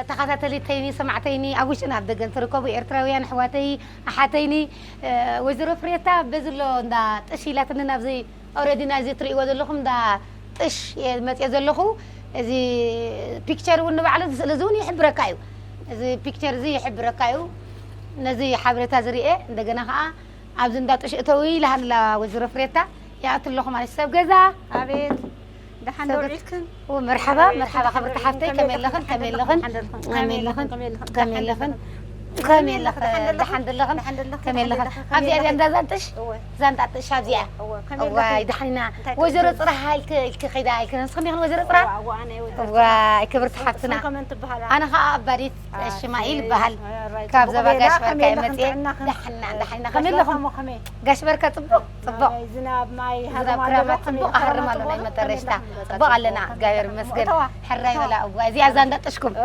ተኻታተሊተይኒ ሰማዕተይኒ ኣብ ውሽጥን ኣብ ደገን ትርከቡ ኤርትራውያን ኣሕዋተይ ኣሓተይኒ ወይዘሮ ፍሬታ በዚ ኣሎ እንዳ ጥሽ ኢላትኒ ናብዚ ኦረዲ ናይዚ ትርእይዎ ዘለኹም እንዳ ጥሽ እየ መፅየ ዘለኹ እዚ ፒክቸር እውን ንባዕሉ እዚ ስእሊ እዚ እውን ይሕብረካ እዩ እዚ ፒክቸር እዚ ይሕብረካ እዩ ነዚ ሓበሬታ ዝርኤ እንደገና ከዓ ኣብዚ እንዳ ጥሽ እተዊ ኢላሃላ ወይዘሮ ፍሬታ ይኣቱ ኣለኹ ማለት ሰብ ገዛ ኣቤት ደሓን ዶ ውዒልክን? መርሓባ መርሓባ ክብርቲ ሓፍተይ ከመይ ኣለኽን ከመይ ኣለኽን ከመይ ኣለኽን ከመይ ኣለኽን ከመይ ኣለኽን ደሓን ደለኽን ከመይ ኣለኽን ኣብዚኣ እዚኣ እንዳ ዛንጥሽ ዛንጣጥሽ ኣብዚኣ ዋይ ደሓን ኢና ወይዘሮ ፅራሕ ኢልኪ ኢልኪ ከይዳ ኢልኪ ንስኽን ኢኽን ወይዘሮ ፅራሕ ዋይ ክብርቲ ሓፍትና ኣነ ከዓ ኣባዲት ሽማኢል ይበሃል ካብ ዘባ ጋሽ በርካ እየ መፅየ ዳሕና ዳሕና ከመይ ኣለኹም ጋሽ በርካ ፅቡቕ ፅቡቕ ዝናብ ማይ ዝናብ ክረማ ፅቡቕ ኣህርም ኣሎ ናይ መጠረሽታ ፅቡቕ ኣለና እግዚኣብሔር ይመስገን ሕራይ በላ እዋ እዚኣ እዛ እንዳጠሽኩም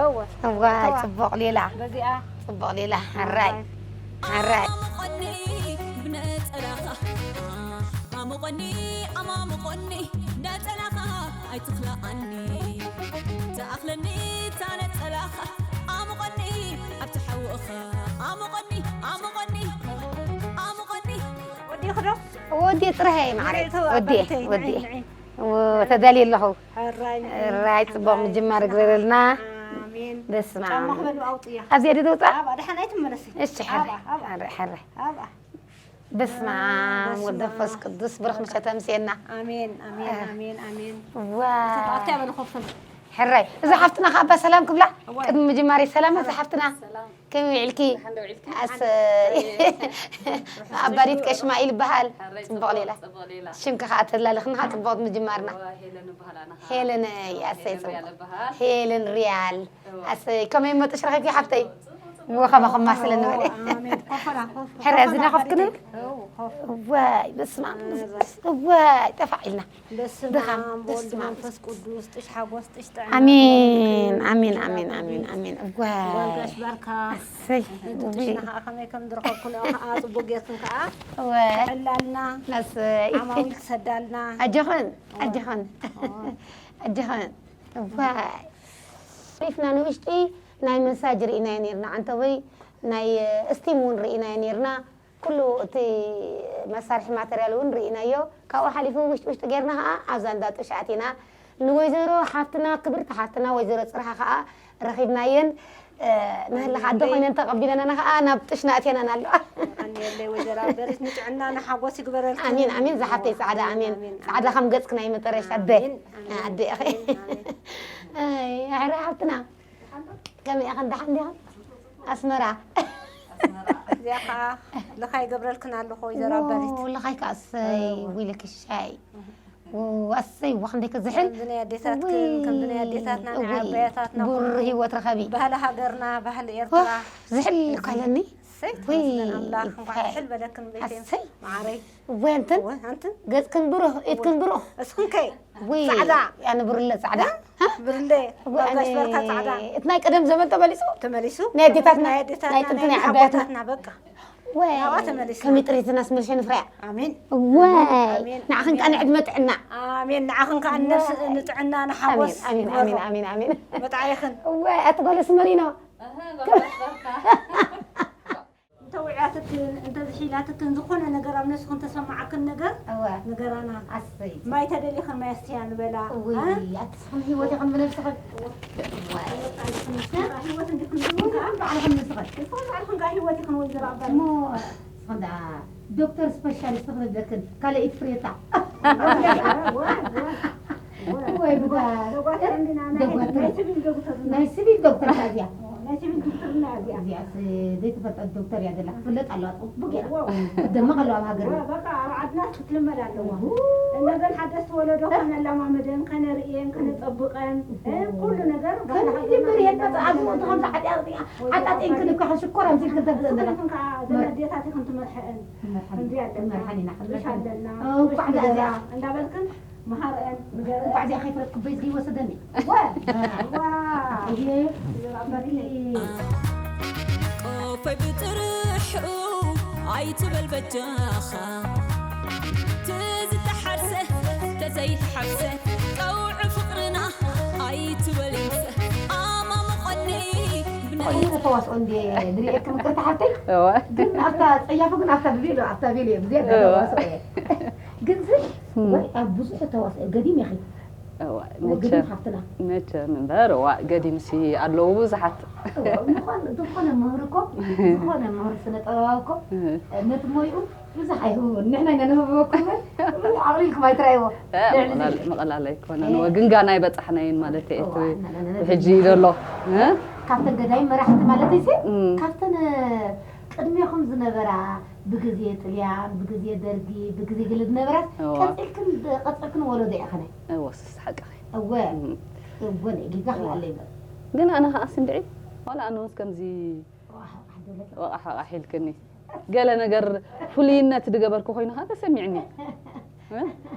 እዋ ፅቡቕ ሌላ ፅቡቕ ሌላ ሕራይ ሕራይ ኣሙቐኒ ብነፀላኻ ኣሙቐኒ ኣማሙቐኒ ነፀላኻ ኣይትኽልኣኒ ትኣኽለኒ እታ ነፀላኻ ኣሙቐኒ ኣብቲ ሓዊ እኻ ኣሙቐኒ ኣሙቐኒ ኣሙቐኒ ወዲእኺ ዶ ወዲ ጥራይ ማዕረ ወዲ ወዲ ተዳልየ ኣለኹ ራይ ፅቡቕ ምጅማር ግበረልና በስማ ኣብዚኣ ዲ ተውፃእ እሺ ሕረ ሕረ በስመ ኣብ ወልድ መንፈስ ቅዱስ ብሩኽ ምሸት ኣምስየና ኣሜን ኣሜን ኣሜን ኣሜን ዋ ተባርኪ ኣበለ ኮፍተም ሕራይ እዛ ሓፍትና ከኣ ኣባ ሰላም ክብላ ቅድሚ ምጅማር ሰላም እዛ ሓፍትና ከመይ ውዒልኪ? ኣሰይ። ኣባዲት ቀሽማኢል ይበሃል። ጽቡቕ ሌላ። ሽምኪ ከኣ ተላልኽና ጽቡቕ ምጅማርና። ሄለን እያ፣ ኣሰይ ጽቡቕ። ሄለን ሪያል። ኣሰይ፣ ከመይ መጥሽ ረኺብኪ ሓፍተይ? እወ፣ ከማኹም ማስለኒ በለ። ሕረ፣ እዚ ናኸፍክኒ? እዋይ፣ በስመ ኣብ። እዋይ፣ ጠፋዕ ኢልና። በስመ ድኻም፣ ኣብ ወወልድ በስመ ኣብ። ወመንፈስ ቅዱስ፣ ጥሽ ሓጎስ፣ ጥሽ ጥዕና፣ ኣሜን፣ ጥሽ ኣሜን፣ ጥሽ ኣሜን፣ ጥሽ ኣሜን፣ ኣሜን። እዋይ። ጓል ጋሽ ባርካ። ኣሰይ፣ እንቲ ውይ። ጥሽና ኸዓ ከመይ ከም ዝረኸብክንኦ ኸዓ ጽቡቅ ጌርክን ኸዓ እወ። ክሕላልና፣ ኣሰይ። ዓማዊል ክሰዳልና። ኣጆኽን፣ ኣጆኽን። ኣጆኽን። እዋይ። ሪፍና ንውሽጢ ናይ መሳጅ ርኢናዮ ኔርና፣ ዓንተቦይ ናይ ስቲም እውን ርኢናዮ ኔርና። ኩሉ እቲ መሳርሒ ማተርያል እውን ርኢናዮ። ካብኡ ሓሊፉ ውሽጢ ውሽጢ ጌርና ኸዓ ኣብዛ እንዳ ጥሽ ኣቲና። ንወይዘሮ ሓፍትና፣ ክብርቲ ሓፍትና ወይዘሮ ጽርሃ ኸዓ ረኺብናየን። እ፣ ንህልኻ ኣደ ኮይነን ተቐቢለናና ኸዓ ናብ ጥሽና ኣትየናን ኣለዋ። ኣንየለይ ወይዘሮ ኣበሪት፣ ንጥዕና ንሓጎስ ይግበረልኪ። ኣሜን፣ ኣሜን፣ ዝሓፍተይ ጻዕዳ፣ ኣሜን። ኣሜን፣ ጻዕዳ ኣሜን። ከም ገጽክን ኣይመጠረሽ ኣደ። ኣሜን፣ ኣሜን፣ ኣደ ኢኺ። ኣሜን፣ ኣሜን። ኣይ፣ ኣሕረ ሓፍትና። ከመይ ኢኽን፣ ደሓን ዲኽን? ኣስመራ። እዚኣ ኸዓ ልኻይ ይገብረልክን ኣለኹ፣ ወይዘሮ ኣበሪት። ዎ፣ ልኻይ ከኣ ኣሰይ፣ እወ። ዊልኪ ሻይ። ዎ፣ ኣሰይ፣ ዋ፣ ክንደይ ከ ዝሕል። ከምዚ ናይ ኣዴታትክን፣ ውይ፣ ከምዚ ናይ ኣዴታትና፣ ናይ ውይ፣ ዓባያታትና ብሩህ ኩሉ ህይወት ርኸቢ። ባህሊ ሃገርና፣ ባህሊ ኤርትራ። ኡፍ፣ ዝሕል እኮ ኣለኒ። እሰይ፣ ውይ፣ ተመስገን ኣምላኽ። እንኳዕ እሰይ። ዝሕል በለክን ቤተይ ኣሰይ። መዓረይ። እወ፣ ኣንትን? እወ፣ ኣንትን? ገጽክን ብሩህ፣ ኢድክን ብሩህ። እስኽን ከ? ውይ፣ ጻዕዳ። ኣነ ብርለ ጻዕዳ። እ? ሃ? ብርለ። እወ፣ ኣብ ጋሽ ኣነ በርካ ጻዕዳ። እቲ ናይ ቀደም ዘመን ተመሊሱ? ተመሊሱ? ናይ ኣዴታትና፣ ናይ ኣዴታትና፣ ናይ ጥንቲ ናይ ናይ ዓባያትና። ኣቦታትና፣ በቃ። ወይ፣ ናብኣ ተመሊስና። ከመይ ጥሪትና ኣስመልሸ ንፍረያ። ኣሜን። ወይ፣ ኣሜን፣ ንዓኽን ኣሜን። ከኣ ንዕድመ ጥዕና። ኣሜን። ንዓኽን ከኣ ንነብስ-፣ ወይ። ንጥዕና፣ ንሓጎስ ኣሜን፣ ኣሜን፣ ይግበሮ። ኣሜን፣ ኣሜን፣ ኣሜን። መጥዓይኽን። ወይ፣ ኣቲ ጓል ኣስመሪኖ። ኣሃ፣ ጓል ኣስመርካ። እንተ ውዕያትክን፣ እንተ ዝሒላትክን፣ ዝኾነ ነገር ኣብ ነስኽን ተሰማዓክን ነገር እወ። ንገራና። ኣሰይ። ማይ ተደሊኽን ማይ ኣስትያ ንበላ። እውይ፣ እ? ኣቲ ስኽን ህይወት ኢኽን ብነብስኽን። እወ። እወ። ህይወት እንዲኽን ንስኽን ከኣ። ንስኽን ባዕልኽን ንስኽን። ንስኽን ባዕልኽን ከኣ ህይወት ኢኽን ወይዘሮ ኣባይ። እሞ ንስኽን ደኣ ዶክተር ስፐሻሊስት ክብለክን ካልኣይቲ ፍሬታ። እወ፣ እወ፣ እወ። ወይ ጉዳ። ደጓትር እንዲና ናይ፣ ደጓትር። ናይ ሲቪል ዶክተር። ናይ ሲቪል ዶክተር እዚኣ። ናይ ሲቪል ዶክተር እና እዚኣ። እዚኣስ ዘይተፈልጠት ዶክተር እያ ዘላ። ክትፍለጥ ኣለዋ፣ ጽቡቅ እያ። ዋው። ክትደመቕ ኣለዋ ኣብ ሃገርና። ዋው፣ በቃ ኣብ ዓድና ክትልመድ ኣለዋ። እሁ። እነገን ሓደስቲ ወለዶ ከነለማምደን፣ ከነርእየን፣ ከነጸብቐን፣ እሁ። እ፣ ኩሉ ነገር ከም ባህሊ ሃገርና መጀመርያ ከነለማምደን ተጻዕቡ፣ ኣለና። ከምዚ ሓጢኣት እያ። ወይ ሓጢኣት በቃ ኢንክን እኮ ሽኮር ኣምሲልክን ተብዘን ሽኮር ዘላ። ኢንክን ከኣ ዘን ኣዴታትክን ትመርሐን። ክንመርሐን፣ ክንሪኣ ኣለና። ክንመርሐን ኢና፣ ጥሽ ክንመርሐን። ኣለና። እ፣ ጥሽ እኳ ደኣ እዚኣ። ትገዛ እንዳበልክን መሃርአን፣ ንገረን። እንኳዕ እዚኣ ከይፈለጥኩ በይዝጊ ይወሰደኒ። ዋ! ዋ! እየ። ቆፎይ ብጥርሑ ኣይትበል በጃኻ። ተዝተሓርሰ፣ ተዘይተሓርሰ፣ ቀውዒ ፍቕርና ኣይትበል ይምሰ። ኣማሙቐኒ ብናይ ቆንጆ ተዋስኦ እንዴ ንሪኤክ ምክርቲ ሓፍተይ? እወ። ግን ኣብታ ጸያፉ ግን ኣብታ ብቤሎ፣ ኣብታ ቤሎ እየ ብዝያዳ እወ። ተዋስኦ እየ። ግን ሲ እም። ወይ ኣብ ብዙሕ ተዋስኦ ገዲም ኢኺ። እዋ፣ እዋ፣ መቸም፣ ገዲም ሓፍትና። መቸም እምበር፣ እዋ፣ ገዲምሲ ኣለዉ ብዙሓት። እዋ፣ ዝኾነ፣ ዝኾነ ምሁር እኮ፣ ዝኾነ ምሁር ስነ ጥበባዊ እኮ፣ እህ። ነቲ ሞይኡ ብዙሕ ኣይህብዎን። ንሕና ኢና ንህብዎ እኮ እምበር፣ ብዙሕ ኣቕሊልኩም ኣይትረኣይዎ። እ፣ ልዕሊ ምቕላል-፣ እዚ። ምቕላል ኣይኮነን። እ። እወ፣ ግን ጋና ኣይበጻሕናዮን ማለት እየ። እዋ፣ እቲ ንሕና፣ ንሕና፣ ብሕጂ ንሕና። ዘሎ፣ እ? ካብተን ገዳይም መራሕቲ ማለት እዩ፣ እም። ካብተን ቅድሜኹም ዝነበራ ብግዜ ጥልያን፣ ብግዜ ደርጊ፣ ብግዜ ገለ ዝነበራት እዋ። ቀጺልክን፣ ቀጺልክን ወለዶ ኢኽን። እወ፣ ስስ ሓቅኺ። እወ። እም። እወ፣ ናይ ጌጋ እዋ። ክልኣለይ በል። ግን ኣነ ኸኣ ስንድዒ፣ ዋላ ኣነ እውን ከምዚ ወቓሕ ወቓሕ ደለኪ። ወቓሕ ወቓሕ ኢልክኒ። ገለ ነገር ፍሉይነት ዝገበርኩ ኮይኑ ኸኣ ተሰሚዕኒ። እ?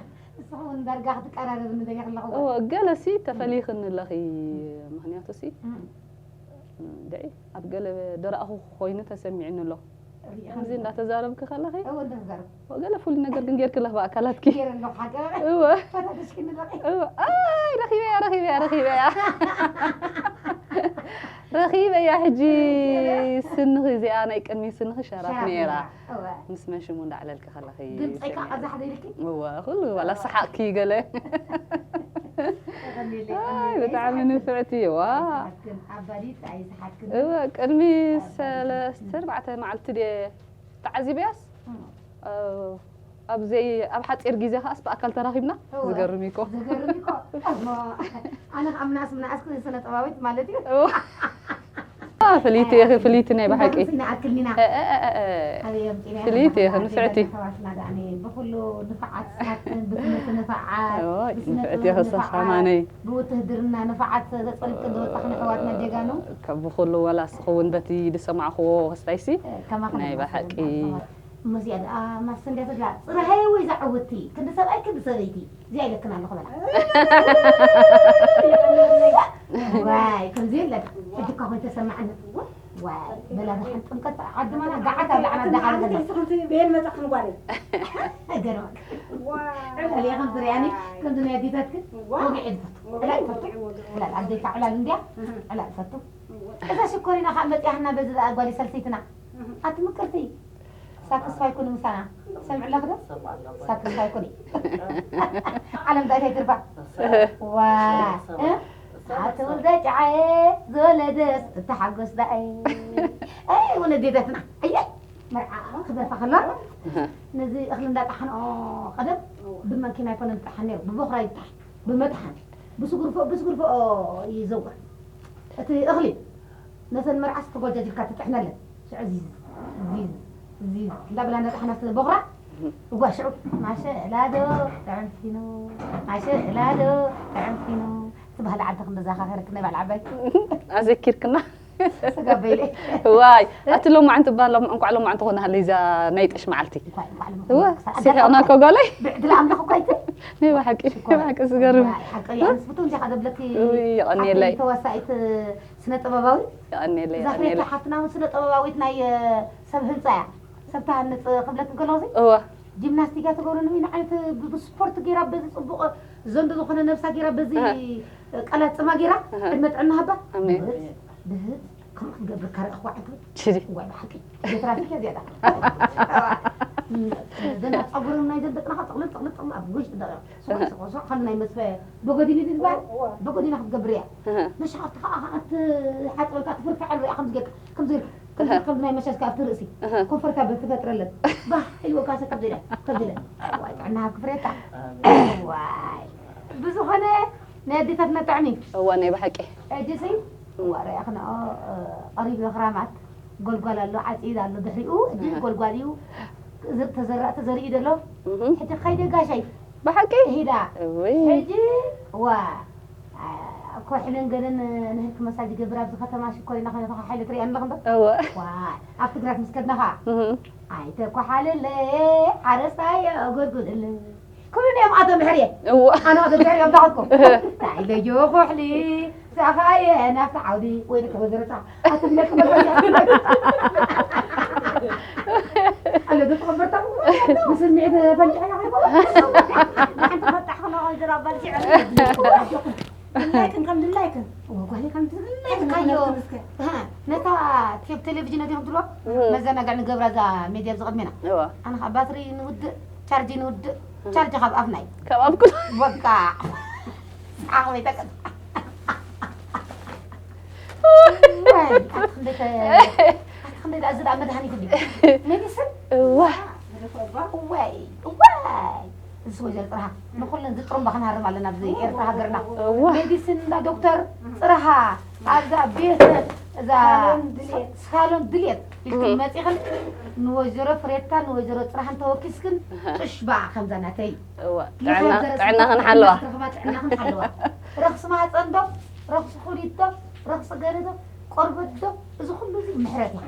ንስኺ እውን ዳርጋ ክትቀራረብኒ ደሊኺ ኣለኹ። እወ፣ ገለሲ ተፈሊኽኒ ኣለኺ። ምኽንያቱሲ፣ እም። እንድዒ፣ ኣብ ገለ ደራእኹ ኮይኑ ተሰሚዕኒ ኣሎ። ሪኢኻ ከምዚ ኣለኻ። እንዳተዛረብኪ ከለኺ፣ እወ፣ እንዳተዛረብኩ። ገለ ፍሉይ ነገር ግን ጌርኪ ኣለኺ ብኣካላትኪ። ገይረ ኣለኹ፣ ሓቂ። እወ። ፈታተሽክኒ ኣለኺ። እወ። ኣይ፣ ረኺበያ፣ ረኺበያ፣ ረኺበያ። ረኺበያ፣ ሕጂ ረኺበያ። ስንኺ እዚኣ ናይ ቅድሚ ስንኺ ሸራፍ ሸራፍ ነይራ። ነይራ። እወ። ምስ መን ሽሙ እንዳዕለልኪ ከለኺ ግን ጸይቃ ስምዒት። ቀዛሕ ዘይልኪ? እወ፣ ኩሉ ዋላ ሰሓቕኪ ገለ። የቐንየለይ፣ ኣይ፣ የቐንየለይ። ብጣዕሚ ኣይሰሓትክን። ንፍዕቲ፣ ዋ። ኣይሰሓትክን። ኣባዲት ኣይሰሓትክን። እወ፣ ቅድሚ ኣይሰሓትክን። ሰለስተ ኣርባዕተ መዓልቲ ድየ ተዓዚበያስ? እም። እ፣ ኣብ ዘይ-፣ ኣብ ሓጺር ግዜ ከኣስ ብኣካል ተራኺብና። እወ። ዝገርም እዩ እኮ። ዝገርም እዩ እኮ። እሞ፣ ኣነ ከኣ ምናስ፣ ምናስ ስነ ጥበባዊት ማለት እዩ። እወ። ፍልይቲ ኢኺ፣ ፍልይቲ ናይ ብሓቂ። ንኣክል ኢና እ፣ እ፣ እ፣ እ። ኣበይ ኣምፂና ፍልይቲ ኢኺ፣ ንፍዕቲ። ኣሕዋትና ዳኣ ብኩሉ ንፋዓት ናትን ብትምህርቲ ንፋዓት ኦይ፣ ብስነ ንፍዕቲ ጥበብ ኢኺ፣ ንፋዓት ሰኻማነይ። ብውትህድርና ንፋዓት ዘፀልቅን ዝወፃኽን ኣሕዋትና ጀጋኑ ካብ ብኩሉ ዋላ ስኹ እውን በቲ ዝሰማዕኽዎ ክስታይሲ ከማኻ ናይ ብሓቂ። እሞዚኣ ደኣ ማስንድያ ትብላ ፅራሃየ ወይ ዛዕውቲ ክንዲ ሰብኣይ ክንዲ ሰበይቲ እዚኣ ኢለክን ኣለኹ በላ ዋይ ከምዚ የለን ሕጂ እኳ ኮይኑ ተሰማዓኒ ዋይ በላ ደሓን ጥምቀት ዓዲ ማና ጋዓት ኣብ ላዕና ዳሓለፈላ ንስኽንቲ ብየን መጻ ክንጓል ገረመክ ዕላል ኢኻ ትሪኣኒ ከምዚ ናይ ኣዴታትክን ወግዒ ዝፈቱ ዕላል ፈቱ ዕላል ኣዴታ ዕላል እንድያ ዕላል ፈቱ እዛ ሽኮሪና ከዓ መፅያህና በዚ ደኣ ጓል ሰልሰይትና ኣቲ ምቅርቲ ሳክስፋይ ኩኒ ምሳና ሰምዕለኽ ዶ ሳክስፋይ ኩኒ ዓለም እንታይ ትርፋ ዋ ኣቲ ውልደ ጫዓየ ዝወለደስ እተሓጎስ ደኣ ወለዴታትና ኣየ መርዓ ክደርፋ ከሎ ነዚ እኽሊ እንዳጣሓንኦ ቀደም ብመኪና ኣይኮነ ዝጣሓን ነይሩ ብቦኽራ ይጣሓን ብመጥሓን ብስጉርፎ ብስጉርፎ ይዘወር እቲ እኽሊ ነተን መርዓስ ተጎጃጅልካ ትጥሕነለን ሽዑ ዚዝ ዚዝ ዚዝ እንዳበላ እንዳጣሓና ስለ ቦኽራ እጓ ሽዑ ማሸ እላዶ ጥዕምቲኑ ማሸ እላዶ ጥዕምቲኑ እቲ ባህሊ ዓዲ ክንደዛኻኸርክ ናይ ባል ዓባይ ኣዘኪርክና ስጋበይለ ዋይ ኣቲ ሎማዓንቲ እባ ሎም- እንቋዕ ሎማዓንቲ ኮነ ሃለይ እዛ ናይ ጥሽ መዓልቲ እወ ስሒቕና እኮ ጓለይ ብዕድል ኣምላኽ እኳ ይትል ናይ ብሓቂ ናይ ብሓቂ ዝገርም ሓቀይ ኣንስብቱ እንዲኻ ደብለኪ ውይ፣ የቐንየለይ። ተዋሳኢት ስነ ጥበባዊ የቐንየለይ እዛ ፍሬታ የቐንየለይ ሓፍትና እውን ስነ ጥበባዊት ናይ ሰብ ህንፃ እያ ሰብ ትሃንፅ ክብለክ እንከለኹ እወ ጂምናስቲክ እያ ትገብረኒ ወይ ንዓይነት ብስፖርት ገይራ በዚ ፅቡቕ ዘንዶ ዝኾነ ነብሳ ገይራ በዚ እህ። ቀላፅማ ገይራ እህ። ዕድመ ጥዕና ሃባ ኣሜን። ብህት ከምኡ ክትገብር ካረእኽዋ ዕንክብል ሽዲ እዋይ ብሓቂ ጀትራፊክ እያ ዝያዳ ዘና ፀጉርን ናይ ዘን ደቅናኻ ጥቕልል ጥቕልል ጥቕልል ኣብ ጎሽ ትደቕዮ ስቑ ስቑ ስቑ ከም ናይ መስፈ በጎዲኒ ዝበሃል በጎዲና ክትገብር እያ መሻቕቲ ከዓ እቲ ሓፀወልካ ትፍርፍዐሉ እያ ከምዚ ጌርካ ከምዚ ጌርካ ከምዚ ጌርካ ከምዚ ናይ መሻሽካ ኣብቲ ርእሲ ኮንፈርታብል ትፈጥረለን ባህ ኢልወካ ሰብ ከምዚ ኢለ ከምዚ ኢለ ዋይ ጥዕና ሃብ ክፍሬታ ዋይ ብዝኾነ ናይ ኣዴታትና ጥዕሚ እዋ ናይ ብሓቂ ሕጂ ሲ ዋረ ያኽንኦ ቀሪብ ክራማት ጎልጓል ኣሎ ዓፂድ ኣሎ ድሕሪኡ ሕጂ ጎልጓል እዩ ተዘራእቲ ዘርኢ ዘሎ ሕጂ ከይደ ጋሻይ ብሓቂ ሂዳ እውይ ሕጂ ዋ ኮሕልን ገለን ንህልክ መሳጅ ገብር ኣብዚ ከተማ ሽኮሪና ኮይነ ተኳሓለ ትሪኣ ኣለኹ እንዶ እወ ዋ ኣብ ትግራት ምስ ከድና ኸዓ ኣይተኳሓልለ ሓረስታይ ኣጎልጉልለ ክብሉ እዮም ኣቶ ምሕርየ እወ ኣነ ኣቶ ምሕርየ ኣምዳኸትኩም ናይ ለዮ ኮሕሊ ሳኻየ ናብቲ ዓውዲ ወይ ንከበዘረታ ኣትብለክ ኣሎ ዶ ተኸበርታ ብስምዒት ፈንጭ ሓንቲ ፈጣሕ ክነቐል ዝራ በልኪ ድላይክን ከም ድላይክን ወጓሊ ከም ድላይክን ካዮ ነታ ቴብ ቴሌቪዥን ዲኹም ትብሎ መዘናግዕ ንገብራ እዛ ሜድያ ዝቕድሜና እወ ኣነ ከዓ ባትሪ ንውድእ ቻርጅ ንውድእ ቻርጅ ካብ ኣፍናይ ካብ ኣብኩል በቃ ዓቕመይ ተቀ ክንደይ ደኣ እዚ ደኣ መድሃኒት እንዲ ሜዲስን እዋ እዋይ እዋይ እዚ ወይዘሮ ጥርሃ ንኩለን ዝጥሩምባ ክንሃርም ኣለና ኣብዚ ኤርትራ ሃገርና እዋ ሜዲሲን እንዳ ዶክተር ጥርሃ ኣብዛ ቤት እዛ ሳሎን ድልየት ኢልክን መፂኽን ንወይዘሮ ፍሬታ ንወይዘሮ ጥርሃን ተወኪስክን ጥሽ በኣ ከምዛ ናተይ እዋ ጥዕና ጥዕና ክንሓለዋ ረኽባ ጥዕና ክንሓለዋ ረኽሲ ማህፀን ዶ ረኽሲ ኩሊት ዶ ረኽሲ ገለ ዶ ቆርበት ዶ እዚ ኩሉ እዚ ምሕረት እያ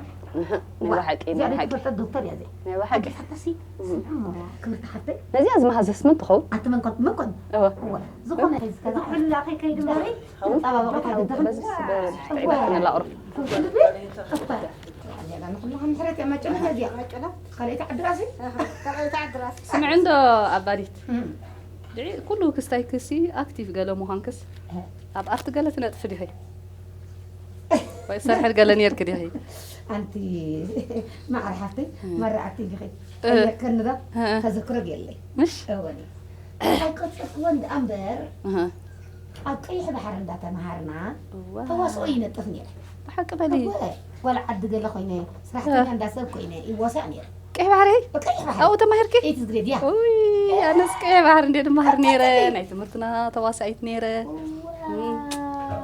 ናይ ብሓቂ ናይ ብሓቂ ትፈልጠ ዶክተር እያ እዚኣ ናይ ብሓቂ ሓታሲ ስምዑ ክብርቲ ሓፍተይ ነዚኣ ዝመሃዘስ መን ትኸውን ኣቲ መን ኮን መን ኮን እወ ዝኾነ ሒዝካ ኩላኸይ ከይድምበሪ ተፃባበቂ ሓፍተይ በዚ በዚ ትዕቢት ንላቕሩ ንኩላኻ ምሕረት እያ መጨረሻ እዚኣ ካልኣይቲ ዓዲ ራእሲ ካልኣይቲ ዓዲ ራእሲ ስምዒ እንዶ ኣባዲት ድዒ ኩሉ ክስታይ ክሲ ኣክቲቭ ገለ ምዃንክስ ኣብ ኣርቲ ገለ ትነጥፊ ዲኺ ወይ ሰርሐል ገለ ነርክ ዲኺ ኣንቲ ማዕረ ሓፍተይ መረ ኣክቲቭ ዲኺ ከንዳ ተዘክሮ ገለይ ምሽ እወኒ ኣይቆፀርክወን ደኣ እምበር ኣብ ቀይሕ ባሕሪ እንዳተምሃርና ተዋስኦ ይነጥፍ ነይረ ብሓቂ በሊ ጓል ዓዲ ገለ ኮይነ ስራሕተኛ እንዳሰብ ኮይነ ይዋሳእ ነይረ ቀይሕ ባሕሪ ቀይሕ ባሕሪ ኣብኡ ተማሂርኪ ኤይትዝ ግሬድ ያ ውይ ኣነስ ቀይሕ ባሕሪ እንደ ድመሃር ነይረ ናይ ትምህርትና ተዋሳኢት ነይረ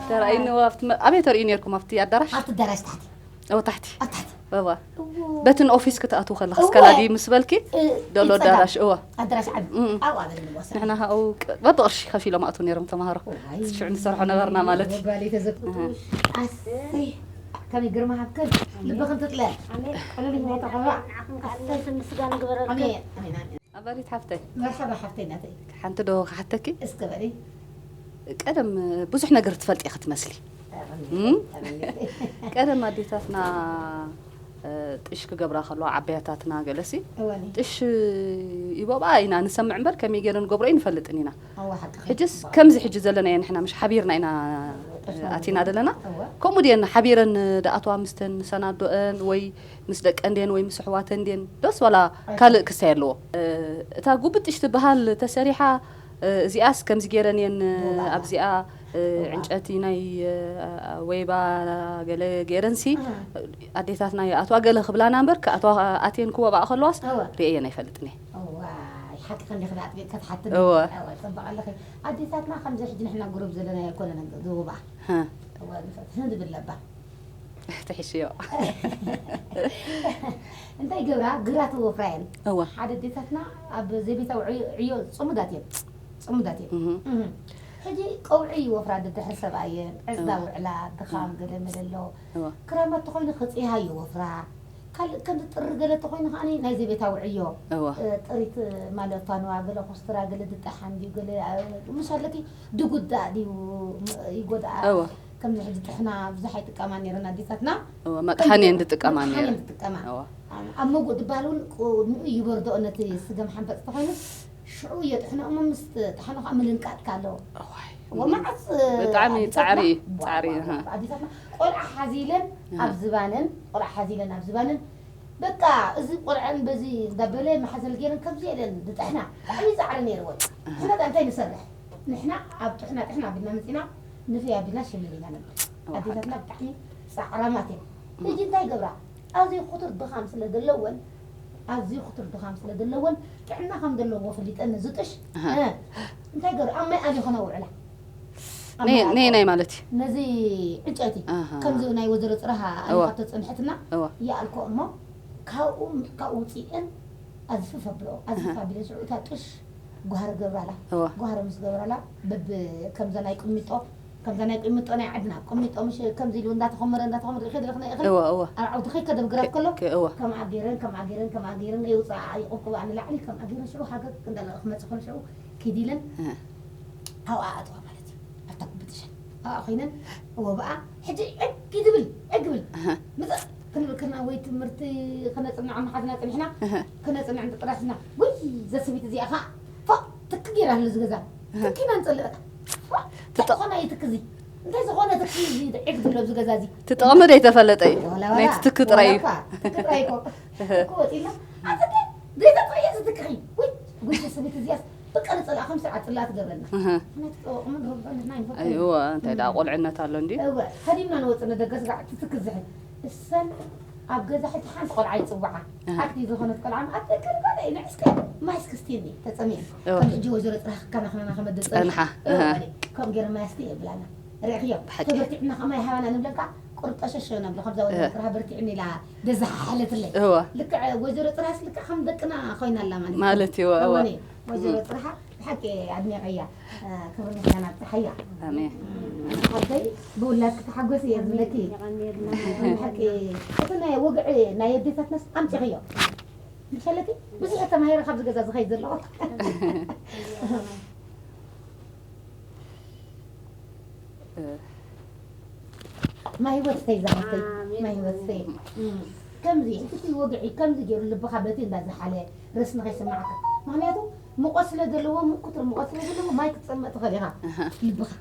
ተራእይኒ ኣብቲ መ- ኣበይ ተርእዩ ነርኩም ኣብቲ ኣዳራሽ ኣብቲ ኣዳራሽ ታሕቲ እወ፣ ታሕቲ። ኣብ ታሕቲ። እወ። እዎ። በቲ ንኦፊስ ክትኣትዉ ከለኻ እወ። እስከ ላዲ ምስ በልኪ፣ እ፣ ደሎ ይጸጋም። ኣዳራሽ፣ እወ። ኣዳራሽ ዓቢ። እም። ኣብኡ ኣበል ንወሰን። ንሕና ካብኡ ቅ-፣ በብቕርሺ ከፊሎም ኣትዉ ነይሮም ተምሃሮ። እዋይ። ሽዑ ንሰርሖ ነበርና ማለት እዩ። ወጋሊ ተዘክሩ። እህ። ኣሰይ። ከመይ ግርማ ሃብከን። ልብኽን ትጥለ። ኣሜን። ቅልል ኢልካ ተቐባእ። ንዓኹም ከዓ ኣሰይ። ነብሲ ምስጋና ግበረልክን። ኣሜን፣ ኣሜን፣ ኣሜን። ኣባሊት ሓፍተይ። መርሓባ ሓፍተይ ናተይ። ሓንቲ ዶ ክሓተኪ? እስከ በሊ። ቀደም ብዙሕ ነገር ትፈልጢ ኢኺ ትመስሊ። ኣሜን፣ እም? ኣሜን። ቀደም ኣዴታትና፣ እ፣ ጥሽ ክገብራ ከለዋ ዓበያታትና ገለሲ፣ እወኒ። ጥሽ ይቦብኣ ኢና ንሰምዕ እምበር ከመይ ገይረን ንገብሮ ኣይንፈልጥን ኢና። እወ፣ ሓቅኺ። ሕጅስ ከምዚ ሕጂ ዘለናዮ ንሕና ምሽ ሓቢርና ኢና፣ እ፣ ኣቲና ዘለና። እወ። ከምኡ ድየን ሓቢረን ድኣትዋ ምስተን ሰናዶአን ወይ ምስ ደቀን ድየን ወይ ምስ ኣሕዋተን ድየን ደስ ዋላ ካልእ ክሳይ ኣለዎ። እ፣ እታ ጉብጥሽ ትበሃል ተሰሪሓ፣ እ፣ እዚኣስ ከምዚ ገይረን እየን፣ እ፣ እወ። ኣብዚኣ፣ እ፣ እወ። ዕንጨቲ ናይ፣ እ፣ ወይባ ገለ ገይረንሲ እህ። ኣዴታትና ይኣትዋ ገለ ክብላና እምበር ክኣትዋ ኣትየን ክወባኣ ከለዋስ እወ። ርእየን ኣይፈልጥን እየ። እዋይ፣ ሓቂ ክንዲ ክዳ ኣጥቢቅ ክትሓትኒ። እወ። እወ፣ ጽቡቕ ኣለኺ። ኣዴታትና ከምዚ ሕጂ ንሕና ጉሩብ ዘለና ኣይኮነን ዝውባ። ሃ። እወ፣ ንፈት-፣ ህን ዝብል ለባ። ትሕሽዮ። እንታይ ገብራ? ግራት ወፍራ እየን። እወ። ሓደ ኣዴታትና ኣብ ዘይቤታዊ ዕዮ፣ ዕዮ ጽሙዳት እየን። ጽሙዳት እየን። እህ። እህ። ሕጂ ቀውዒ ይወፍራ፣ ድድሕሪ ሰብኣየን፣ ዕጽዳ እወ። ውዕላ፣ ድኻም እወ። ገለ መለ ኣሎ። እወ። ክራማት ተኾይኑ ክጽሃ ይወፍራ። ካልእ ከምዚ ጥሪ ገለ ተኾይኑ ከዓኒ ናይ ዘይቤታዊ ዕዮ፣ እወ። እ፣ ጥሪት ማለት ፋንዋ ገለ ኮስትራ ገለ ድጣሓን ድዩ ገለ፣ እ፣ ምሽ ኣለኪ ድጉዳእ ድዩ ም-፣ ይጎድኣ። እወ። ከምዚ ሕጂ ጥሕና ብዙሕ ኣይጥቀማን ነይረን ኣዴታትና። እወ፣ መጥሓን እየን ዝጥቀማ መጥሓን ነይረን። እየን ዝጥቀማ። እወ። ኣብ፣ ኣብ መጎእ ድበሃል እውን ቁ-፣ ንኡ ይበርድኦ ነቲ ስገም ሓንፈጽ ተኾይኑ ሽዑ የጥሕንኦ እሞ ምስ ጠሓኑ ከዓ ምልንቃጥ ከ ኣለዎ። እዋይ። እሞ መዓስ፣ እ፣ ብጣዕሚ ኣዴታትና ጻዕሪ እዩ፣ ዋ፣ ጻዕሪ፣ ዋ፣ ዋ፣ ኣሃ። ኣዴታትና ቆልዓ ሓዚለን ኣሃ። ኣብ ዝባነን፣ ቆልዓ ሓዚለን ኣብ ዝባነን፣ በቃ፣ እዚ ቆልዐን በዚ እንዳበለ መሓዘል ገይረን ከምዚ ኢለን ዝጥሕና። ብጣዕሚ ጻዕሪ ነይርወን። ኣሃ። ንሕና ከ እንታይ ንሰርሕ? ንሕና ኣብ ጥሕና ጥሕና ኣቢልና መጺና፣ ንፍይ ኣቢልና ሽልል ኢና ነብል። እዋ፣ ኣዴታትና ሓቂ። ብጣዕሚ ጻዕራማት እየን። እም። ሕጂ እንታይ ይገብራ? ኣዝዩ ክቱር ድኻም ስለ ዘለወን፣ ኣዝዩ ክቱር ድኻም ስለ ዘለወን፣ ጥዕና ከም ዘለዎ ፈሊጠን ነዚ ጥሽ፣ ኣሃ። እ፣ እንታይ ገሩ? ኣብ ማይ ኣልዩ ከነውዕላ። ኣብ ነይ-፣ ማይ ነይ-፣ ኣልኮል። ናይ ማለት እዩ። ነዚ ዕንጨይቲ፣ ኣሃ። ከምዚ ናይ ወይዘሮ ጽራሃ እዋ። ኣሊኻቶ ጸንሐትና፣ እዋ። ይኣልኮ እሞ፣ ካብኡ፣ ካብኡ ውፅእን ኣዝፍፍ ኣብልኦ። ኣዝፍፍ ኣሃ። ኣቢለን ሽዑ እታ ጥሽ ጓህሪ ገብራላ። እዋ። ጓህሪ ምስ ገብራላ፣ በብ-፣ ከምዛ ናይ ቅሚጦ፣ ከምዛ ናይ ቅሚጦ ናይ ዓድና፣ ቅሚጦ ምሽ ከምዚ ኢሉ እንዳተኾመረ፣ እንዳተኾመረ፣ ርኢኺ ዶ ርኢኺ ናይ እኽሊ? እዋ፣ እዋ። ኣብ ዓውዲ ከይከደ ብግራት ከሎ፣ ከ-፣ እዋ። ከምኣ ገይረን፣ ከምኣ ገይረን፣ ከምኣ ገይረን፣ የውፅኣ፣ ይቕብቅብኣ ንላዕሊ፣ ከምኣ ገይረን ሽዑ ሃገግ እንዳለ ክመፅእ ከሎ ሽዑ ኪድ ኢለን እህ። ኣብኣ ኣእትዋ ማለት እዩ። ኣብታ ኩብትሻ ኣብኣ ኮይነን፣ እወ ብኣ፣ ሕጂ ዕግ ይትብል፣ ዕግ ብል። እህ። ምፅእ ክንብል ከለና ወይ ትምህርቲ ክነፅንዕ መሓዝና ፀኒሕና፣ እህ። ክነፅንዕ እንተጥራስና፣ ውይ፣ ዘስቢት እዚኣ ኸዓ፣ ፎእ፣ ትክ ገይራ ህሉ ዝገዛ። እህ። ትክ ኢና ንፀልእ በቃ። ፎእ፣ እንታይ ትጠ- ዝኾነ እዩ ትክ እዚ? እንታይ ዝኾነ ትክ እዚ ዕግ ዝብሎ ኣብዚ ገዛ እዚ? ትጠቕሚ ዶ ይተፈለጠ እዩ? ዋላ፣ ዋላ፣ ናይቲ ትክ ጥራይ እዩ። ዋላ እኳ፣ ትክ ጥራይ እኮ። እህ። እኮ ወፂና፣ ኣትክ፣ ዘይተጥቕየ ዝትክኺ። ውይ፣ ጉይቲ ስቢት እዚኣስ፣ በቃ ንፀልኣ፣ ከም ስርዓት ፅላኣ ትገብረና። እህ። ምክንያቱ ጠበቕምን ርብዕን ንሕና ኣይንፈልጦን። ኣይዋ፣ እንታይ ደኣ እም። ቆልዕነት ኣሎ እንዲ? እወ፣ ሃዲምና ንወፅእ ንደገ ስጋዕ ትትክ ዝሕል። እሰን ኣብ ገዛ ሕጂ ሓንቲ ቆልዓ ይፅውዓ። እህ። ዓክቲ ዝኾነት ቆልዓ፣ ኣብ ደገ ንባዳ እዩ፣ ንዕስከ፣ ማይ እስከ ስትየኒ፣ ተፀሚኤን። እወ። ከም ሕጂ ወይዘሮ ፅራህ ከናኽነና ከመደ ፀንሓ። ጸንሓ። እወ፣ እህ። በሊ፣ ከም ገይረ ማይ ኣስትየ ይብላና። ርኢኽዮ? ብሓቂ። ተበርቲዕና ከማይ ሃባና ንብለካ፣ ቁርብ ጠሸሽ ነብሎ፣ ከምዛ ወይዘሮ እህ። ፅራህ በርቲዕኒ ኢላ ደዛሓሓለትለይ። እወ። ልክዕ ወይዘሮ ፅራህስ ልክዕ ከም ደቅና ኮይና ኣላ ማለት እዩ። ማለት እዩ፣ እወ። እወ፣ ወይዘሮ እም። ፅራሃ ብሓቂ ኣድኒቐያ፣ እ፣ ክብሪ ምስጋና ኣብፅሓያ። ኣሜን። ሓብተይ ብውላድ ክትሓጎስ እየ ዝብለኪ። የቐንየልና። ብሓቂ እቲ ናይ ወግዒ ናይ ኣዴታትናስ ኣምፂኽዮ። ምሸለኪ ብዙሕ ተማሂረ ካብዚ ገዛ ዝኸይድ ዘለኹ። እ፣ ማይ ህይወት ስተይ ዝሓፍተይ፣ ኣሜን። ማይ ህይወት ስተይ። እም፣ ከምዚ፣ እቲ ወግዒ ከምዚ ገይሩ ልብኻ በቲ እንዳዝሓለ፣ ረስኒ ከይስምዓካ። ምኽንያቱ፣ ሙቐት ስለ ዘለዎ፣ ሙኩትር ሙቐት ስለ ዘለዎ፣ ማይ ክትጸምእ ትኽእል ኢኻ። ኣሃ። ልብኻ።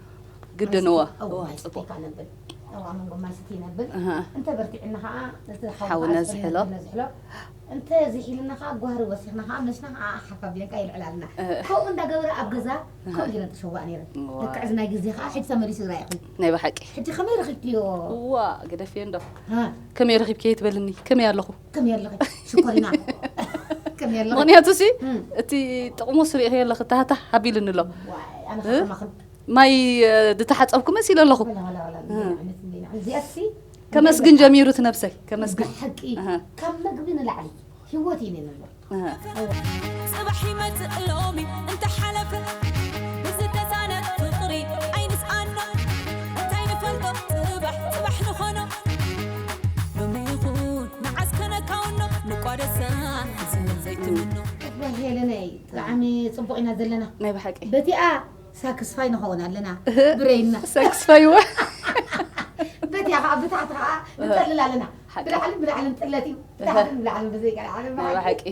ግድን፣ እዋ፣ ማይ ስተይ፣ እዋ፣ እዋ፣ ማይ ጽቡቕ። ስተይ ኢኻ ነብል። እዋ፣ መንጎ ማይ ስተይ ነብል። ኣሃ። እንተ በርቲዕና ኸዓ፣ እቲ ሓዊ ሓዊ ነዝሕሎ። ነዝሕሎ። እንተ ዝሒልና ኸዓ ጓህሪ ወሲኽና ኸዓ ምስና ኸዓ ሓፍ ኣቢለን ከኣ ይልዕላልና። እ። ከምኡ እንዳገበረ ኣብ ገዛ ከምኡ ጌረን ተሸዋእ ነይረን። ዋ። ልክዕ እዚ ናይ ግዜ ኸዓ ሕጂ ተመሊሱ ይረኣየኹም። ናይ ብሓቂ። ሕጂ ከመይ ረኺብክዮ? ዋ፣ ግደፍዮ እንዶ። ሃ። ከመይ ረኺብክዮ ትበልኒ? ከመይ ኣለኹ? ከመይ ኣለኺ? ሽኮሪና። ከመይ ኣለኺ? ምኽንያቱ ሲ፣ እም። እቲ ጥቕሙስ ርኢኽዮ ኣለኺ፣ ታህታህ ኣቢሉኒ ኣሎ። ዋይ፣ ኣነ እ? ከማኽን። ማይ፣ እ፣ ዝተሓጸብኩ መሲለ ኣለኹ። ወላ፣ ወላ፣ ወላ፣ እ። እንዴና፣ እንዴና፣ እንዴና። እዚኣሲ ከመስግን ጀሚሩ እቲ ነብሰይ፣ ከመስግን። ብሓቂ ኣሃ። ካብ መግቢ ንላዕሊ ህይወት እዩ ነበር። ኣሃ። ጽባሕ ይመጽእ ሎሚ እንተሓለፈ ብዝተሳነ ፍቕሪ ኣይንስኣኖ እንታይ ንፈልጦ ጽባሕ ጽባሕ ንኾኖ ሎሚ ይኹን መዓስ ከነካውኖ ንቋደሳ ዝብል ዘይትምኖ እዋ ሄለነይ ብጣዕሚ ፅቡቅ ኢና ዘለና። ናይ ብሓቂ በቲኣ ሳክስፋይ ንኸውን ኣለና ብረይና። ሰክስፋይዋ በቲኣ ከዓ ብታሕቲ ከዓ ንጠልል ኣለና። ሓቂ። ብላዕልን ብላዕልን ጥለት እዩ። ብታሕትን ብላዕልን ብዘይቀልዓልን ናይ ብሓቂ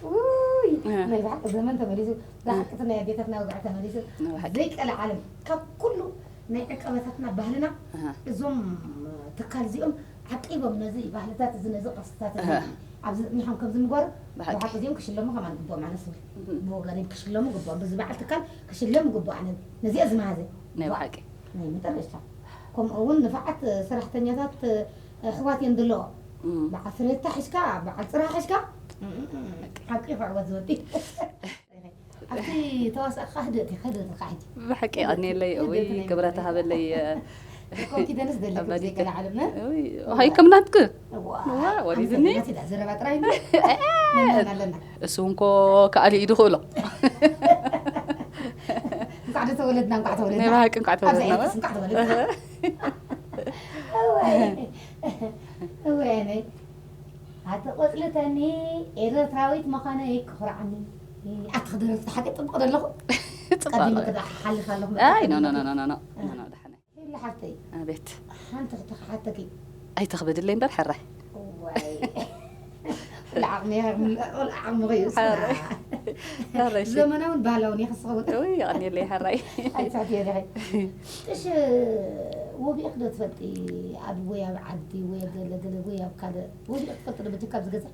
ውይ እህ። ናይ ብሓቂ ዘመን ተመሊሱ። ብሓቅቲ ናይ ኣዴታትና ወግዒ ተመሊሱ። ናይ ብሓቂ ዘይቀልዓልን ካብ ኩሉ ናይ ዕቀበታትና ባህልና ኣሃ። እዞም ትካል እዚኦም ዓቂቦም ነዚ ባህልታት እዚ ነዚ ቅርስታት እዚ ኣሃ። ኣብዚ እኒሖም ከምዚ ምግባሩ ብሓቂ። ብሓቂ እዚኦም ክሽለሙ ከማን ግቦም ኣነ ስብል እህ። ብወገነይ ክሽለሙ ግቦም ብዚ በዓል ትካል ክሽለሙ ግቦ ኣነ ነዚኣ ዝመሃዘ ናይ ብሓቂ ናይ መጠረሽታ ከምኡ እውን ንፋዓት ሰራሕተኛታት ኣሕዋት እየን ዘለዎ እም። በዓል ፍሬታ ሒዝካ በዓል ፅራ ሒዝካ ሓቂ ክዕወት ዝወዲ ኣብቲ ተዋሳእካ ህደት ከደት ካሕጂ ብሓቂ ቀኒለይ እውይ ክብረት ሃበለይ ኮንፊደንስ ደለክ ኣባዲት። ዘይቀልዓለም ሃይ ከምናትክ እዋ እዋ፣ ወሪድኒ። ናትዳ ዘረባ ጥራይ እንዲ ነናን ኣለና እሱ እንኮ ከኣሊ ኢዱ ክእሎ እንኳዕ ዶ ተወለድና እንኳዕ ናይ ተወለድና ብሓቂ እንኳዕ ኣብዚ ተወለድና ዓይነትስ እንኳዕ ተወለድና እወይ እወይ ኣነይ ኣቲ ቆፅልተኒ ኤርትራዊት ምዃነይ ክኹርዓኒ ኣቲ ክደረፍቲ ሓቂ ጥቡቕ ደለኹ ቀዲመ ክሓልፍ ኣለኹ ኣይ ኖ ኖ ኖ ኖ ኖ ኖ ኖ ደሓነ ይላ ሓፍተይ ኣቤት ሓንቲ ክተሓተኪ ኣይተኽብድለይ እምበር ሕራይ እዋይ ዓቕሚ ዓቕሚ ኸዩ ሕራይ ሕራይ ሲ ዘመናውን ባህላውን ይኸስኸውን እይ ቀኒለይ ሕራይ ኣይትሕትዮ ዲኺ ጥሽ ወግእክ ዶ ትፈልጢ ኣብ ወይ ኣብ ዓዲ ወይ ኣብ ገለገለ ወይ ኣብ ካልእ ወግእክ ትፈልጢ ዶ ብትካ ኣብዚ ገዛ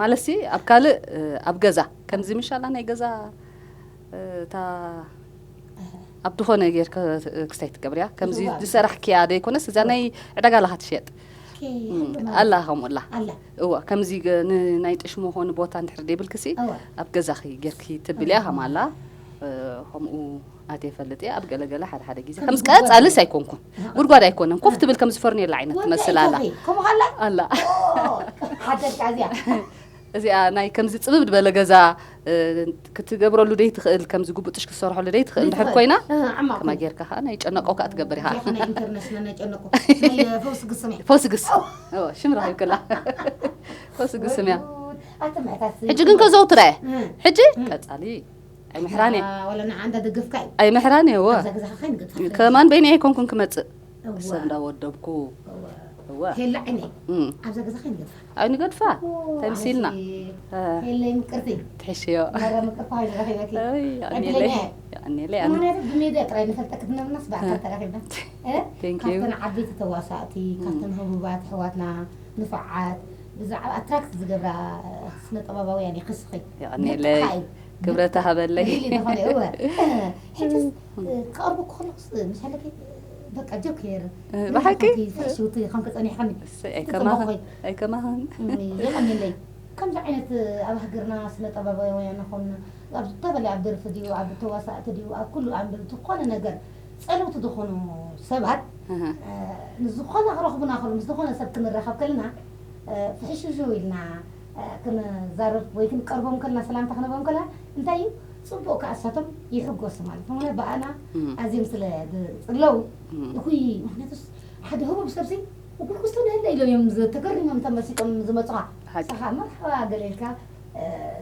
ማለት ሲ ኣብ ካልእ ኣብ ገዛ ከምዚ ምሻላ ናይ ገዛ እታ ኣብ ዝኾነ ጌርካ ክስታይ ትገብርያ ከምዚ ዝሰራሕክያ ዘይኮነስ እዛ ናይ ዕዳጋ ኣለኻ ትሸጥ ኣላ ከምኡላ ኣላ እዋ ከምዚ ናይ ጥሽ መኾኒ ቦታ እንድሕር ደይብልክሲ እዋ ኣብ ገዛኺ ጌርኪ ትብልያ ከማላ ከምኡ ኣትየ ፈልጥ እየ ኣብ ገለገለ ሓደ ሓደ ግዜ ከም ከምዚ ጉድጓድ ቀጻልስ ኣይኮንኩን ጉድጓድ ኣይኮነን ኮፍ ትብል ከምዚ ፈርኔላ ዓይነት ትመስል ኣላ ከምኡ ካላ ኣላ ሓደርካ እዚኣ እዚኣ ናይ ከምዚ ጽብብ ዝበለ ገዛ እ፣ ክትገብረሉ ደይ ትኽእል ከምዚ ግቡጥሽ ክትሰርሐሉ ደይ ትኽእል እንድሕር ኮይና ዓማ ከማ ጌርካ ከዓ ናይ ጨነቆ ከዓ ትገብር ኢኻ ናይ ኢንተርናሽናል ናይ ጨነቆ ናይ ፈውስ ግስም እየ ፈውሲ ግስ እዎ፣ ሽም ረኺብክላ ፈውሲ ግስም እያ ኣቲ ምሕታት ሕጂ ግን ከዘውትረ ሕጂ ቀጻሊ ኣይምሕራን እየ ወላ ንዓ እንዳ ደገፍካ እዩ ኣይምሕራን እየ እዎ ኣብዛ ገዛኻ ከይንገድፋ ከማን በይነ ኣይኮንኩን ክመጽእ ሰብ እንዳወደብኩ እወ ሄላ ዓይነይ እም። ኣብዛ ገዛ ከይንገድፋ ኣይንገድፋ ተምሲልና ሄለይ ምቅርቲ ትሕሽዮ መረ ምቅርቲ ኮይኑ ረኺበኪ ኣይ፣ ኣኔለይ ዕድለኛ ኣኔለይ ኣነ ምክንያቱ ብሜድያ ጥራይ ንፈልጠኪ ዝነበርናስ ብኣካል ተራኺብና እ? Thank you። ካብተን ዓበይቲ ተዋሳእቲ ካብተን ህቡባት ኣሕዋትና ንፉዓት ብዛዕባ ኣትራክት ዝገብራ ስነ ጥበባውያን ይክስኺ የቐንየለይ። ክብረት ሃበለይ። ዝኾነ እወ ሕጅስ ክቐርቡ ከለስ ምስ ሓለኪ በቃ ጆኬር ብሓቂ? ፈሽውቲ ከም ከፀኒሕኒ ኣይከማኸን ኣይከማኸን የቐንየለይ ከምዚ ዓይነት ኣብ ሃገርና ስነ ጥበባውያን ይኹን ኣብ ዝተፈላለየ ኣብ ደርፊ ድዩ ኣብ ተዋሳእቲ ድዩ ኣብ ኩሉ ኣብ ዝኾነ ነገር ጸለውቲ ዝኾኑ ሰባት ኣሃ። ንዝኾነ ክረኽቡና ከሉ ምስ ዝኾነ ሰብ ክንራኸብ ከለና ፍሕሽው ኢልና ክንዛረብ ወይ ክንቀርቦም ከለና ሰላምታ ክነቦም ከለና እንታይ እዩ ጽቡቅ ከኣሳቶም ይሕጎሱ ማለት ነው ብኣና እም። ኣዝዮም ስለ ዝጽለው እም። እኩይ ምክንያቱስ ሓደ ህቡብ ሰብሲ እኩል ክስቶ ንህለ ኢሎም እዮም ተገሪሞም ተመሲጦም ዝመጹኻ ሓቂ። ስኻ መርሓባ ገለ ኢልካ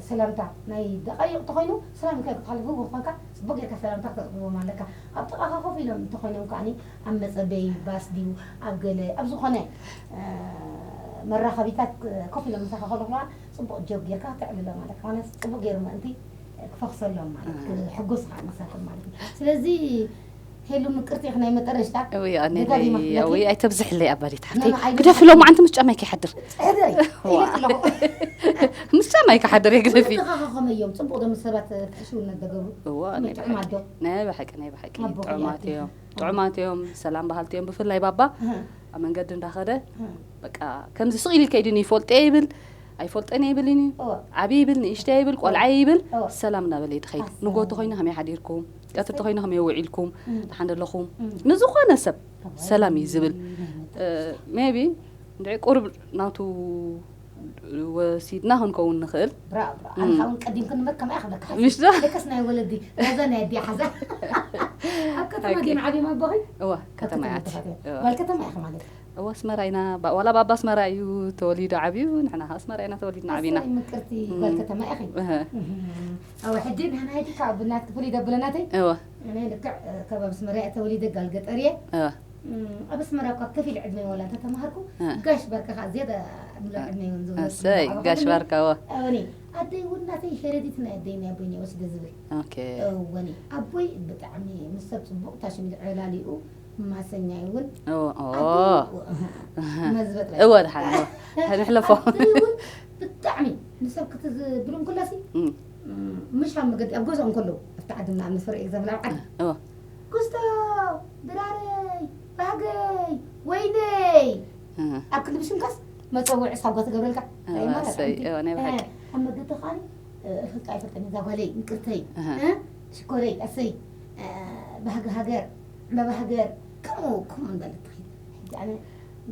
ሰላምታ ናይ ደቃይቕ ተኾይኑ ሰላም ኢልካ ክትሓልፍ ህቡብ ኮንካ ጽቡቅ ጌርካ ሰላምታ ክተቅርቦም ኣለካ ኣብ ጥቃኻ ኮፍ ኢሎም እንተኾይኖም ከዓኒ ኣብ መጸበይ ባስ ድዩ ኣብ ገለ ኣብ ዝኾነ መራኸቢታት ኮፍ ኢሎም ምሳኻ ከሎ ከለዋ ጽቡቅ ጆብ ጌርካ ተዕልሎም ኣለካ ማለት ጽቡቅ ገይሩ ምእንቲ ክፈኽሰሎም ማለት ክሕጎስ ከዓ መሳቶም ማለት እዩ ስለዚ ሄሉ ምቅርቲ ኢኺ ናይ መጠረሽታ እውይ ኣኔለይ ደጋጊማ፣ እውይ ነቲ- ኣይተብዝሕለይ ኣባዲት ሓፍተይ ነማ ኣይደብዝሕ- ግደፊ ሎም ዓንቲ ምስ ጫማይ ከይሓድር ሕደሪ ዋ። ኢለትለኹ ምስ ጫማይ ከሓድር እየ ግደፊ ተኻኸመዮም ጽቡቅ ዶ ምስ ሰባት ፍሕሽውነት ደገብሩ እዋ ኣኔለይ ጥዑማት ዶ ናይ ብሓቂ ናይ ብሓቂ ኣቦ ጥዑማት ክያት እዮም እዩ። ጥዑማት እዮም ሰላም በሃልቲ እዮም ብፍላይ ባባ ኣብ መንገዲ እንዳኸደ በቃ ከምዚ ስቕ ኢሉ ከይድን ይፈልጦ ይብል ኣይፈልጠን ይብል እዩ እወ። ዓብዪ ይብል ንእሽተ ይብል ቆልዓ ይብል እወ። ሰላም እናበለ ይትኸይድ ኣሰ- ንጎ ተኾይኑ ከመይ ሓዲርኩም ቀትር ተኾይኑ ከመይ ውዒልኩም እም። ድሓን ዘለኹም እም። ንዝኾነ ሰብ ሰላም እዩ ዝብል። ሜቢ እንድዒ ቁሩብ ናቱ ወሲድና ክንከውን ንኽእል። ብራ ብራ ኣነ እውን ቀዲም ክንበር ከማይ ክብለካ ሓሲብ። ምሽ ዶ? ደቀስ ናይ ወለዲ ናዛ ናይ ኣዲያ ሓዛ ኣብ ከተማ ድዮም ዓብዮም ኣቦኺ? እዋ ከተማ እያ። ጓል ከተማ ኢኻ ማለት እዩ። እዋ ኣስመራ ኢና። ባ- ዋላ ባባ ኣስመራ እዩ ተወሊዱ ዓብዩ፣ ንሕና ከዓ ኣስመራ ኢና ተወሊድና ዓቢና። ኣሰይ ምቅርቲ ጓል ከተማ ኢኺ። እህ። እዋ ሕጂ ንሕና ሄዲ ካብ ናትኪ ፍሉይ ደብለ ናተይ እዋ ኣነ ልክዕ ከባቢ ኣስመራ እየ ተወሊደ ጋል ገጠር እየ። እዋ እም፣ ኣብ ኣስመራ እኳ ከፊል ዕድመ ወላ እንተተማሃርኩ እ። ጋሽ ባርካ ከዓ ዝያዳ ምሉእ ዕድመ እውን ዝወለድኩ ኣሰይ ንባዕኹም ጋሽ ከመይ? ባርካ እዋ ኣወኒ ኣደይ እውን ናተይ ሄረዲት ናይ ኣደይ ናይ ኣቦይ ናይ ወስደ ዝብል ኦኬ እወኒ ኣቦይ ብጣዕሚ ምስ ሰብ ፅቡቅ ታሽሚድ ዕላሊኡ ማሰኛይ እውን እዎ ኦ ኣደይ እውን መዝበጥ እወ ድሓን እወ ንሕለፎ ኣደይ እውን ብጣዕሚ ንሰብ ክትዝብሉ እንኩላሲ እም፣ ምሽ ኣብ መገዲ ኣብ ገዝኦም ከለዉ ኣብቲ ዓዲ ንኣብነት ፈር ኤግዛምፕል ኣብ ዓዲ እወ ኩስቶ ድራረይ ባህገይ ወይነይ እህ፣ ኣብ ክንዲ ብሽምካስ መፀውዒ ሳጓ ትገብረልካ እወ፣ ኣሰይ፣ እወ፣ ናይ ብሓቂ። ኣብ መገዲ ከዓኒ እኽልካ ኣይፈልጠን እዛ ጓለይ ምቅርተይ እህ። እ? ሽኮረይ ኣሰይ እ፣ ባህጊ ሃገር ዕምባባ ሃገር ከምኡ ከምኡ እንዳለት ትኸይድ ሕጂ ኣነ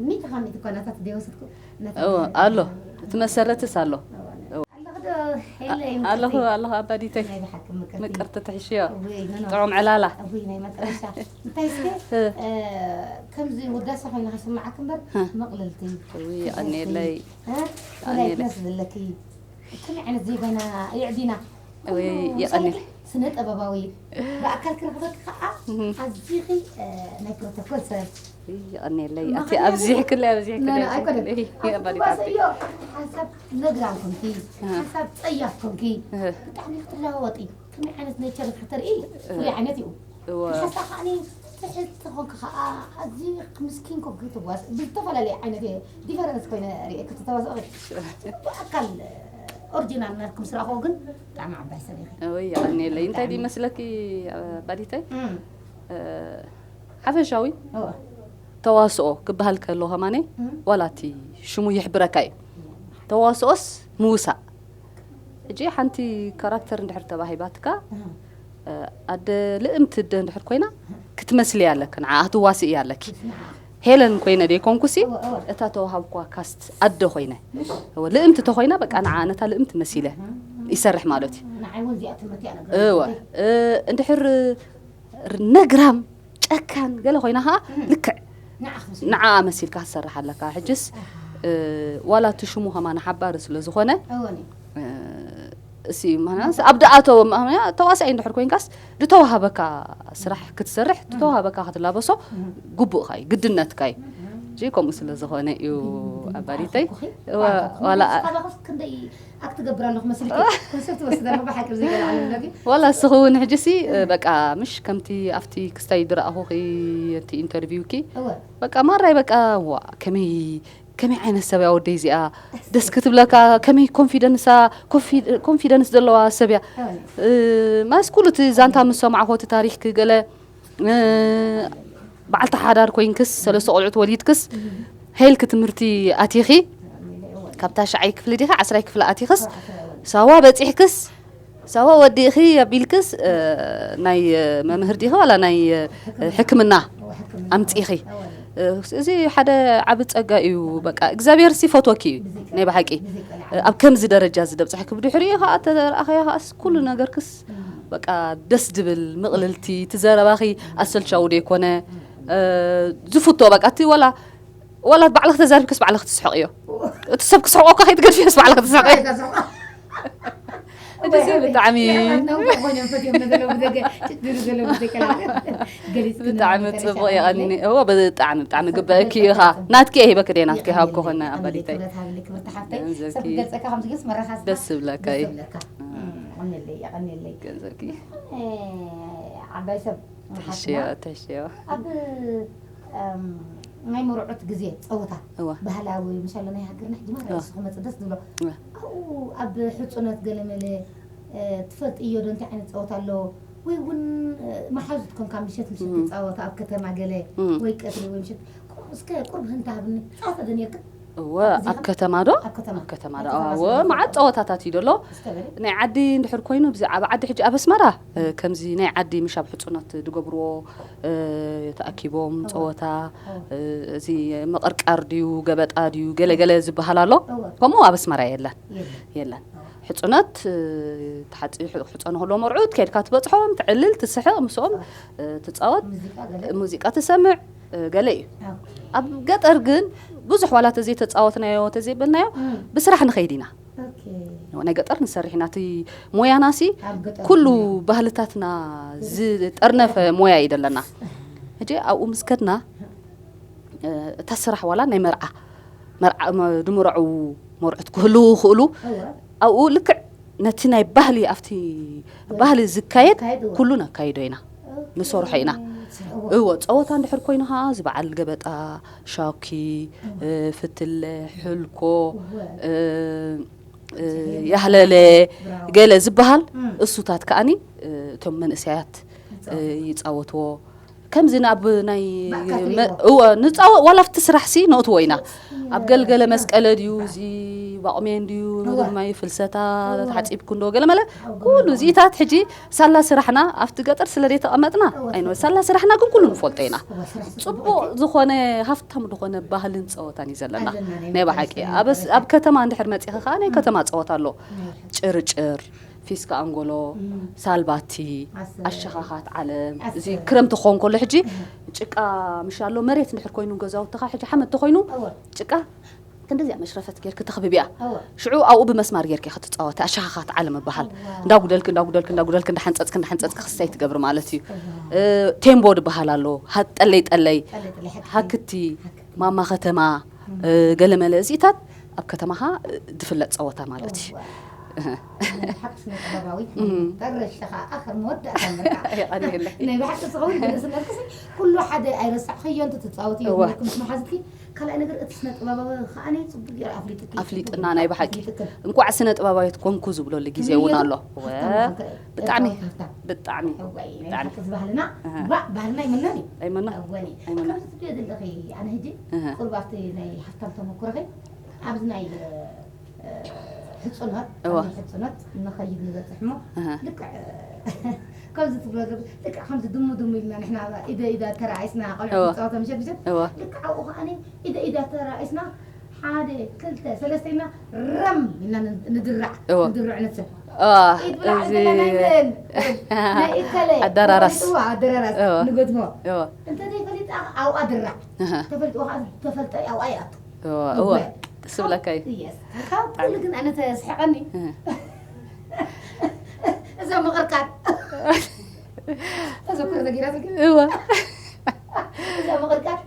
ሚእቲ ካብ ሚእቲ እኳ ናታት ደይወሰድኩ ናታት እወ ሃገር ኣሎ እቲ መሰረትስ ኣሎ። ኣለኹ ዶ ሄለይ ኣለኹ ምቅርተይ ኣለኹ ኣባዲተይ ናይ ብሓቂ ምቅርቲ ምቅርቲ ትሕሽዮ እውይ፣ ኖ፣ ኖ። ጥዑም ዕላላ። እውይ፣ ናይ መጨረሻ እንታይ እስከ እ። እ፣ ከምዚ ውዳሴ ኮይና ከይስማዓክ እምበር እ። መቕለልቲ እውይ የቐንየለይ። እ፣ ወላይ ትመስል ዘለኪ ከመይ ዓይነት ዜጋና የዕዲና እውይ ኩሉ የቐንየለይ። ምሳሌ ስነ ጥበባዊ ብኣካል ክረኽበኪ ከዓ እህ። ኣዚኺ እ፣ ናይ ፕሮቶኮል ሰብ እውይ የቐንየለይ ኣቲ ምኽንያቱ ኣብዚሕክለይ ኣብዚሕክለይ ኖ፣ ኖ፣ ኣይኮነን። እይ፣ ኣቲ ኣባዲታተይ። ትጓሰዮ ሓንሳብ ነግራም ኮንኪ እ። ሓንሳብ ፀያፍ ኮንኪ እ። ብጣዕሚ ክትለዋወጢ ከመይ ዓይነት ኔቸር ክትርኢ ፍሉይ ዓይነት እዩ እወ ሓንሳብ ከዓኒ ትሕዝቲ ኮንኪ ከዓ ኣዚ ምስኪን ኮንኪ ትጓስ ብዝተፈላለየ ዓይነት እየ ዲፈረንስ ኮይነ ርእየ ክትተዋስኦ ብኣካል ኦሪጂናል ናትኩም ስራኸው ግን ብጣዕሚ ዓባይ ሰብ ኢኺ እወይ የቐንየለይ እንታይ ድዩ መስለኪ ኣባዲተይ እም፣ እ፣ ሓፈሻዊ እወ፣ ተዋስኦ ክበሃል ከሎ ከማኔ እም፣ ዋላ እቲ ሽሙ ይሕብረካ እዩ ተዋስኦስ ምውሳእ ሕጂ ሓንቲ ካራክተር እንድሕር ተባሂባትካ እም፣ እ፣ ኣደ ልእምቲ ኣደ እንድሕር ኮይና ክትመስልያ ኣለካ ንዓ ክትዋስእያ ኣለኪ ንዓ፣ ሄለን ኮይነ ደይኮንኩሲ እወ፣ እወ፣ እታ ተዋሃብኳ ካስት ኣደ ኮይነ እወ ልእምቲ ተኮይና በቃ ንዓ ነታ ልእምቲ መሲለ ይሰርሕ ማለት እዩ ንዓይ እውን እዚኣ ትምህርቲ እያ እወ ነገር እ፣ እንድሕር ነግራም ጨካን ገለ ኮይና ከዓ ልክዕ ንዓ ክትመስል ንዓ መሲልካ ክትሰርሕ ኣለካ ሕጅስ እ፣ ዋላ እቲ ሽሙ ከማን ሓባሪ ስለ ዝኾነ እወኒ እ፣ እሲ ምክንያት ኣብ ደኣተወ ተዋሳኢ እንድሕር ኮይንካስ ዝተዋሃበካ ስራሕ ክትሰርሕ ዝተዋሃበካ ክትላበሶ ግቡእካ እዩ ግድነትካ እዩ እዚ ከምኡ ስለ ዝኾነ እዩ ኣባዲተይ እወ፣ ዋላ ክንደይ ኣክት ገብር ኣለኹ መስልኪ ኮንሰርት ወስድ ኣለኹ ብሓቂ ብዘይ ገለ ዓለም ለኪ ዋላ እስኺ እውን ሕጂ ሲ በቃ ምሽ ከምቲ ኣብቲ ክስታይ ድረኣኹኺ እቲ ኢንተርቪውኪ እወ በቃ ማራይ በቃ ዋ ከመይ ከመይ ዓይነት ሰብ እያ ወደይ እዚኣ ደስ ክትብለካ ከመይ ኮንፊደንሳ ኮንፊደንስ ዘለዋ ሰብ እያ እወ እ፣ ማስ ኩሉ እቲ ዛንታ ምስ ሰማዕኹ እቲ ታሪክ ገለ እ፣ በዓልቲ ሓዳር ኮይንክስ ሰለስተ ቆልዑት ወሊድክስ ሄልክ ትምህርቲ ኣቲኺ ካብ ታሽዓይ ክፍሊ ዲኻ ዓስራይ ክፍሊ ኣቲኽስ ሳዋ በፂሕክስ ሳዋ ወዲእኺ ኣቢልክስ እ፣ ናይ እ፣ መምህር ዲኺ ዋላ ናይ እ፣ ሕክምና ኣምፂኺ እ፣ እዚ ሓደ ዓቢ ፀጋ እዩ በቃ እግዚኣብሔር ሲ ፈትወኪ እዩ ናይ ብሓቂ እ፣ ኣብ ከምዚ ደረጃ እዚ ደብፅሐኪ ብድሕሪኡ ከዓ ተረኣኸያ ከዓስ ኩሉ ነገርክስ በቃ ደስ ድብል ምቕልልቲ እቲ ዘረባኺ ኣሰልቻዊ ደይኮነ እ፣ ዝፍቶ በቃ እቲ ወላ ወላ ባዕልኺ ተዛሪብክስ ባዕልኺ ትስሕቕዮ እቲ ሰብ ክስሕቆካ ከይትገድፍዮስ ባዕልኺ ትስሕቕዮ እቲ ሰብ ብጣዕሚ ብጣዕሚ ፅቡቕ የቐኒ እዎ ብጣዕሚ ብጣዕሚ ግበአኪ ኢኻ ናትኪ እየ ሂበኪ ደየ ናትኪ ሃብኩ ኾነ ኣባዲተይ ገንዘብኪ ደስ ዝብለካ እዩ ገንዘብኪ ዓባይ ሰብ ትሕሽዮ ትሕሽዮ ኣብ እም፣ ናይ መርዑት ግዜ ፀወታ እዋ ባህላዊ ምሻሎ ናይ ሃገርና ሕጂ ማለት እዋ። ንሱ ክመፅእ ደስ ዝብሎ እዋ። ኣብኡ ኣብ ሕፁነት ገለመለ እ፣ ትፈልጥዮ ዶ እንታይ ዓይነት ፀወታ ኣሎ ወይ እውን እ፣ መሓዙት ኮንካ ምሸት ምሸት እም። ትፃወታ ኣብ ከተማ ገለ እም። ወይ ቀትሪ ወይ ምሸት ከምኡ እስከ ቁርብ ህንታ ሃብኒ ፀወታ ዶ ነርክን እወ፣ ኣብ ከተማ ዶ? ኣብ ከተማ ዶ? እወ፣ መዓት ጸወታታት እዩ ደሎ። ናይ ዓዲ እንድሕር ኮይኑ፣ ኣብዚ ዓብ ዓዲ ሕጂ ኣብ ኣስመራ፣ እ፣ ከምዚ ናይ ዓዲ ምሽ ኣብ ሕጹኖት ዝገብርዎ፣ እ፣ ተኣኪቦም ጸወታ፣ እ፣ እዚ ምቕርቃር ድዩ፣ ገበጣ ድዩ፣ ገለ ገለ ዝበሃል ኣሎ። ከምኡ ኣብ ኣስመራ የለን። የለን። ሕጹኖት፣ እ፣ ተሓጺ-፣ ሕጸ-፣ ሕጸ ንክህልዎ መርዑት፣ ከይድካ ትበጽሖም፣ ትዕልል፣ ትስሕቕ፣ ምስኦም፣ እ፣ ትጻወት፣ ሙዚቃ ትሰምዕ፣ እ፣ ገለ እዩ። ኣብ ገጠር ግን ብዙሕ ዋላ ተዘይተጻወትናዮ፣ ተዘይበልናዮ፣ ብስራሕ ንኸይድ ኢና። ናይ ገጠር ንሰርሕ ኢና። እቲ ሞያናሲ ኩሉ ባህልታትና ዝጠርነፈ ሞያ እዩ ደለና። ሕጂ ኣብኡ ምስ ከድና፣ እ፣ እታ ስራሕ ዋላ ናይ መርዓ፣ መርዓ፣ መ-፣ ድምርዐዉ መርዑት ክህልዉ ይኽእሉ። ኣብኡ ልክዕ ነቲ ናይ ባህሊ፣ ኣብቲ ባህሊ ዝካየድ ኩሉ ነካይዶ ኢና፣ ንሰርሖ ኢና። እወ፣ ጸወታ እንድሕር ኮይኑ ኸዓ፣ እዚ በዓል ገበጣ፣ ሻኪ፣ እ፣ ፍትለ፣ ሕልኮ፣ እ፣ እ፣ ያህለለ፣ ገለ ዝበሃል፣ እሱታት ከኣኒ፣ እ፣ እቶም መንእሰያት፣ እ፣ ይጻወትዎ። ከምዚ ናብ ናይ መ-፣ እወ፣ ንጻወ-፣ ዋላ ኣብቲ ስራሕሲ ነእትዎ ኢና። ኣብ ገልገለ መስቀለ ድዩ፣ እዚ ባቑሜን ድዩ፣ መግቢ ማይ ፍልሰታ፣ ተሓጺብኩ እንዶ፣ ገለ መለ፣ ኩሉ እዚታት ሕጂ ሳላ ስራሕና ኣብቲ ገጠር ስለ ዘይተቐመጥና፣ ኣይንበል። ሳላ ስራሕና ግን ኩሉ ንፈልጦ ኢና። ጽቡቕ ዝኾነ፣ ሃፍታም ዝኾነ ባህልን ጸወታን እዩ ዘለና። ናይ ብሓቂ። ኣብ ስ-፣ ኣብ ከተማ እንድሕር መጺኻ ከኣ ናይ ከተማ ጸወታ ኣሎ። ጭርጭር፣ ፊስካ ኣንጎሎ፣ ሳልባቲ፣ ኣሸኻኻት ዓለም። እዚ ክረምቲ ክኸውን ከሎ ሕጂ ጭቃ ምሽ ኣሎ፣ መሬት እንድሕር ኮይኑ ገዛውትኻ፣ ሕጂ ሓመድ ተኾይኑ ጭቃ ክንደዚኣ መሽረፈት ጌርኪ ተኽብቢያ። ሽዑ ኣብኡ ብመስማር ጌርኪ ክትጻወቲ፣ ኣሸኻኻት ዓለም ይበሃል። እንዳጉደልኪ፣ እንዳጉደልኪ፣ እንዳጉደልኪ፣ እንዳሓንጸጽኪ፣ እንዳሓንጸጽኪ ክስታይ ትገብሪ ማለት እዩ። እ፣ ቴምቦ ዝበሃል ኣሎ፣ ሃ-፣ ጠለይ ጠለይ፣ ሃክቲ፣ ማማ ከተማ፣ እ፣ ገለመለ እዚታት ኣብ ከተማኻ፣ እ፣ ዝፍለጥ ጸወታ ማለት እዩ። እወ። ናይ ብሓቂ ስነ ጥበባዊት፣ እም። መጨረሻ ኸዓ ኣኽር መወዳእታ ምርቃ። የቐንየለይ። ናይ ብሓቂ ዝኸውን ብርእሲ መልክሲ ኩሉ ሓደ ኣይረሳዕኽዮን፣ ትጻወትዮ እወ። ነይርኩም ምስ መሓዝትኪ። ካልኣይ ነገር፣ እቲ ስነ ጥበባዊ ኸዓ ጽቡቕ ገይሩ ኣፍሊጥኪ። ኣፍሊጥና፣ ናይ ብሓቂ። ኣፍሊጥክን። እንቋዕ ስነ ጥበባዊት ኮንኩ ዝብለሉ ግዜ እውን ኣሎ። እወ። ሃፍታም ምዃንካ እዩ። ብጣዕሚ፣ ኤርትራዊት ሃፍታም። ብጣዕሚ፣ እወ፣ ናይ ብጣዕሚ። ብሓቂ እዚ ባህልና፣ እህ። ዋ፣ ባህልና ኣይመናን እዩ። ኣይመና። እወ። ኣይመና። ከምዚ ትብልዮ ዘለኺ፣ ኣነ ሕጂ እህ። ቁሩብ ኣብቲ ናይ ሃፍታም ተመኩሮኺ፣ ኣብዚ ናይ፣ እ፣ ሕጽኖት፣ እዋ። ኣብ ናይ ሕጽኖት ንኸይድ ንበጽሕ እሞ፣ ኣሃ። ልክዕ፣ ከምዚ ትብሎ ዘለኹ፣ ልክዕ ከምዚ ድሙ ድሙ ኢልና ንሕና ኢደ ኢዳ ተራኣይስና ቆልዑ እዋ። ክንጻወት ምሸት ምሸት፣ እዋ። ልክዕ ኣብኡ ከኣ ኢደ ኢዳ ተራኣይስና፣ ሓደ፣ ክልተ፣ ሰለስተ ኢልና ረም ኢልና ን-፣ ንድራዕ፣ እዋ። ንድርዕ ንስብ። እዋ፣ ኢድ ብላዕ እዚ ዘለና ናይ መን? ናይ እከለ። ኣደራራስ። እዋ፣ ኣደራራስ። እዋ። ንገጥሞ። እዋ። እንተ ዘይፈሊጣ ኣብኣ ድራዕ። ኣሃ። ተፈልጥዎ ከኣ ተፈልጠ ኣብኣ ይኣቱ። እዋ፣ እዋ። እወ። ደስ ዝብለካ እዩ። የስ። ካብ ኩሉ ግን ኣነ ተስሕቐኒ። እህ። እዛ ምቕርቃር። ተዘክሮ ተገይራ ዝግ-፣ እዋ። እዛ ምቕርቃር።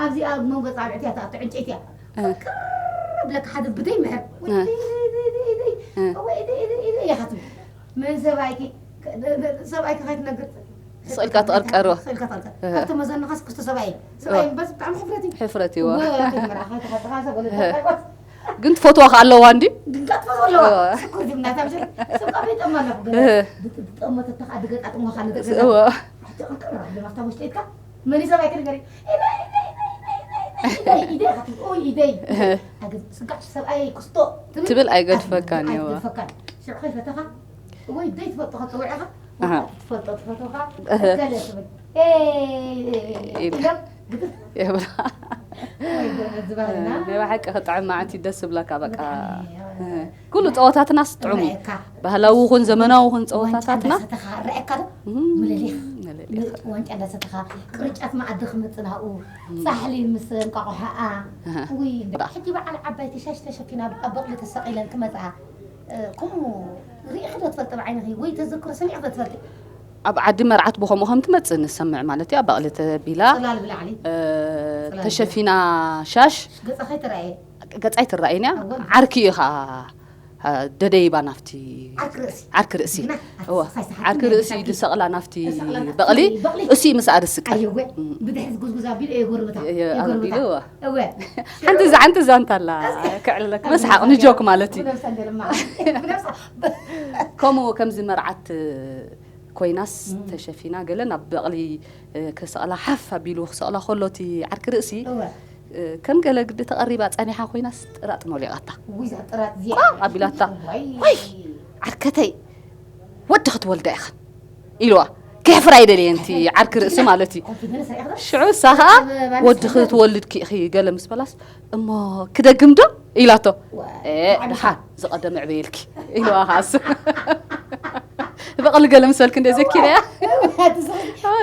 ኣብዚ ኣብ መንጎ ጻብዕቲ እያ ትኣቱ፣ ዕንጨይቲ እያ። እህ። ቅርብ ለካ ሓደ ብደይ ምሕር። ወይ እህ። ደይ፣ ደይ፣ ደይ፣ ደይ፣ ደይ። እህ። ወይ ደይ፣ ደይ፣ ደይ፣ ደይ፣ እያ ትብል። ምን ሰብኣይኪ፣ ሰብኣይኪ ከይትነግር ስቕ ኢልካ ትቐርቀሮ። ስቕ ኢልካ ትቐርቀር። እህ። ካብቲ መዘንኻስ ክስቶ ሰብኣይ። ሰብኣይ እህ። እምበስ ብጣዕሚ ሕፍረት እዩ። ሕፍረት እዩ። እወ፣ ከይመርዓ፣ ከይተኸተኻ ሰብ ወለደ እህ። ኣይኮን። ግን ትፈትዋ ከ ኣለዋ እንዲ? ግን ከ ትፈትዋ ኣለዋ። እወ። ሽኩር ድምና፣ እታ ምሸት ሰብ ከኣ ፈይጠማ ኣለኹ። ገለ እህ። ድጥ-፣ ድጠመተታ ከኣ ድገጣጥሞ ካልእ እስ-፣ ገዛ። እወ። ሕጂ ቅርቅር ኣቢሎም ኣብታ ውሽጢ ኢድካ፣ መን እዩ ሰብኣይ ክንገሪ? ኢደይ፣ ኢደይ፣ ኢደይ፣ ኢደይ፣ ኢደይ፣ ኢደይ፣ ኢደይ፣ ኢደይ። እህ። ኣገ-፣ ስጋዕ ሰብኣይ ክስቶ ትብል ትብል ኣይገድፈካን እዩ። ኣይገድፈካን። ሽዑ ከይፈተኻ፣ ወይ ደይ ትፈልጦ ክትጽውዕ ኢኻ፣ ኣሃ። ትፈልጦ ትፈትወኻ፣ እህ። እከለ ትብል። ኤይ፣ ኢል-፣ ኢሎም፣ ግጥም። ይብላ። ወይ ጎበዝ፣ ዝበሃልና። ናይ ብሓቂ ክጥዕም መዓት እዩ ደስ ዝብለካ፣ በቃ። ብጣዕሚ፣ እህ። ኩሉ ጸወታትናስ ጥዑም እዩ። እረኣየካ። ባህላዊ ይኹን ዘመናዊ ይኹን ዋንጫ ጸወታታትና። እንዳሰተኻ እረኣየካ ዶ? እም፣ ምልሊኽ። ምልሊኽ። ዋንጫ እንዳሰተኻ፣ ቅርጫት መኣዲ ክመጽእ ናብኡ፣ ጻሕሊ ምስ እንቋቑሖኣ። ኣሃ። ውይ፣ እንደ-፣ ሕጂ በዓል ዓባይቲ ሻሽ ተሸፊና ኣብ በቕሊ ተሰቒለን ክመጽኣ። እ፣ ከምኡ ርኢኺ ዶ ትፈልጢ ብዓይንኺ? ወይ ተዘክሮ ሰሚዕኺ ዶ ትፈልጢ? ኣብ ዓዲ መርዓት ብኸምኡ ከም ትመጽእ ንሰምዕ ማለት እዩ። ኣብ በቕሊ ተቢላ፣ ጽላል ብላዕሊ። እ፣ ጽላል ተሸፊና ሻሽ። ገጻ ከይተራእየ። ገጻ ኣይትረኣይን እያ። እወ። ዓርኪ እዩ ኸኣ፣ እ፣ ደደይባ ናብቲ ዓርኪ ርእሲ። ዓርኪ ርእሲ። ግና እወ። ዓርኪ ርእሲ እዩ ዝሰቕላ ናብቲ በቕሊ። በቕሊ። እሱ እዩ ምስኣ ዝስቀል። ኣየወ። እም። ብድሕሪ ዝጉዝጉዝ ኣቢሉ እየ ጎርብታ። እየ፣ እየ ጎርብታ። ኣቢሉ፣ እወ። እወ። ሓንቲ እዛ፣ ሓንቲ ዛንታ ኣላ፣ እስኪ። ክዕልለክ፣ መስሓቕ፣ ንጆክ ማለት እዩ። ብነብሳ እንደልማ። ብነብሳ። ከምኡ ከምዚ መርዓት ኮይናስ እም። ተሸፊና ገለ ናብ በቕሊ፣ እ፣ ክሰቕላ ሓፍ ኣቢሉ ክሰቕላ ከሎ እቲ ዓርኪ ርእሲ እወ። ከም ገለ ግዲ ተቐሪባ ጸኒሓ ኮይናስ ጥራጥ ሞሊቓታ። ውይ እዛ ጥራጥ እዚኣ ቋቕ ኣቢላታ። ዋይ ወይ ዓርከተይ ወዲ ክትወልዳ ኢኽን ኢልዋ። ከሕፍራ ኣይደልየን እቲ ዓርኪ ርእሲ ማለት እዩ። ኮንፊደንስ ሪኢኽዶ? ሽዑ እሳ ኸዓ ወዲ ክትወልድ ኪኢኺ ገለ ምስ በላስ እሞ ክደግም ዶ ኢላቶ። ዋይ፣ ኤ ብጣዕሚ ድሓን ዝቐደመ ዕበየልኪ ኢልዋ ኸዓ እሱ። በቕሊ ገለ ምስ በልክ እንደ ዘኪረያ ዋይ፣ ትስኺ።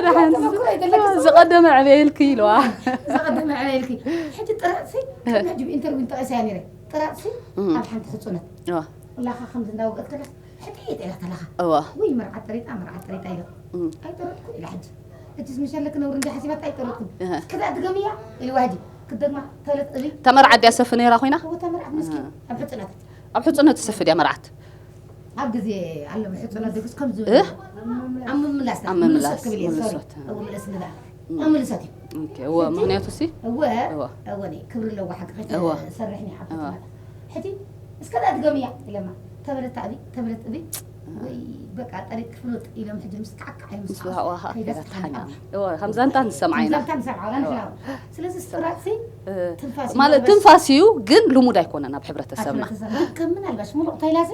ድሓን ተመኩሮ ኣይደለክስ። ዝቐደመ ዕበየልኪ ኢልዋ። ዝቐደመ ዕበየልኪ። ሕጂ ጥራጥሲ ከም ሕጂ ብኢንተርቪው እንተቐይሰያ ነይረ። ጥራጥሲ እም። ኣብ ሓንቲ ሕጹነት እዋ ላኻ ከምዚ እንዳወገት ከለስ ሕጥየት ኢላ ተላኻ። እዋ ውይ መርዓት ጠሪጣ መርዓት ጠሪጣ ኢለ። እም። ኣይጠረጥኩ ኢላ ሕጂ። ሕጂ ምስ መሸለክ ነውሪ እንዲ ሓሲባታ ኣይጠረጥኩ። እህ። ክዳ ድገምያ ኢልዋ ሕጂ። ክደግማ ተለት እሊ። ተመርዓት ድያ ሰፍ ነይራ ኮይና? እዎ ተመርዓት ምስኪን ኣብ ሕጽነት። ኣብ ሕጽነት ትሰፍ ድያ መርዓት? ኣብ ግዜ ኣሎ ብሕጽነት ድግስ ከምዚ እህ? ኣብ ምምላስ ኣብ ምምላስ፣ ምልሶት ክብል እየ ሶሪ። ምልሶት። እዎ ምልስ ንዳ። ኣብ ምልሶት እዩ። ኦኬ፣ እዋ ምኽንያቱ ሲ እወ እዋ እወ ነይ ክብሪ ኣለዋ ሓቂ እዋ። ሰርሕኒ ሓቂ እዋ። ሕጂ እስከ ዳ ድገምያ ኢለማ ተበለት ኣቢ ተበለት እቢ ወይ በቃ ጠሪጥ ክፍሉጥ ኢሎም ሕጂ ምስ ካዕካዕ እዮም ምስ ዋሃ ዋሃ ከይደስ ከይዳ ትሓኛ እዋ ከምዛ እንታ ንሰምዓ ኢና ከምዛ ንሰምዓ ወላ ንሕና ስለዚ ስጥራጥሲ ትንፋስ እዩ ማለት ምናልባሽ ትንፋስ እዩ ግን ልሙድ ኣይኮነን ኣብ ሕብረተሰብና ሕብረተሰብ ከም ምናልባሽ ሙሉቕ ተይላሲ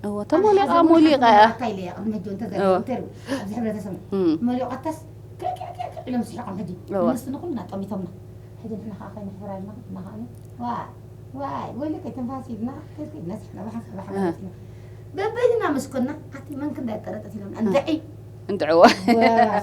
እዎ ተሞሊቓ ሞሊቓ እያ ኣካይለ ቅድሚ ሕጂ እንተ እዎ። ኢንተርቪው ኣብዚ ሕብረተሰብ እም። መሊቑ ኣታስ ክዕክዕክዕ ኢሎም ስሒቖም ሕጂ እዎ። ንስ ንኹልና ጠሚቶምና ሕጂ ንሕና ከዓ ከይንሕፍራ ኢልና ንሕና ከዓ ዋይ ዋይ ወይለከ ትንፋስ ኢልና ከይድና ስሕና ብሓንሳብ ሓባሪትና በበይንና ምስ ኮና ኣቲ መን ክንዳይ ጠረጠት ኢሎም እንድዒ እንድዕዎ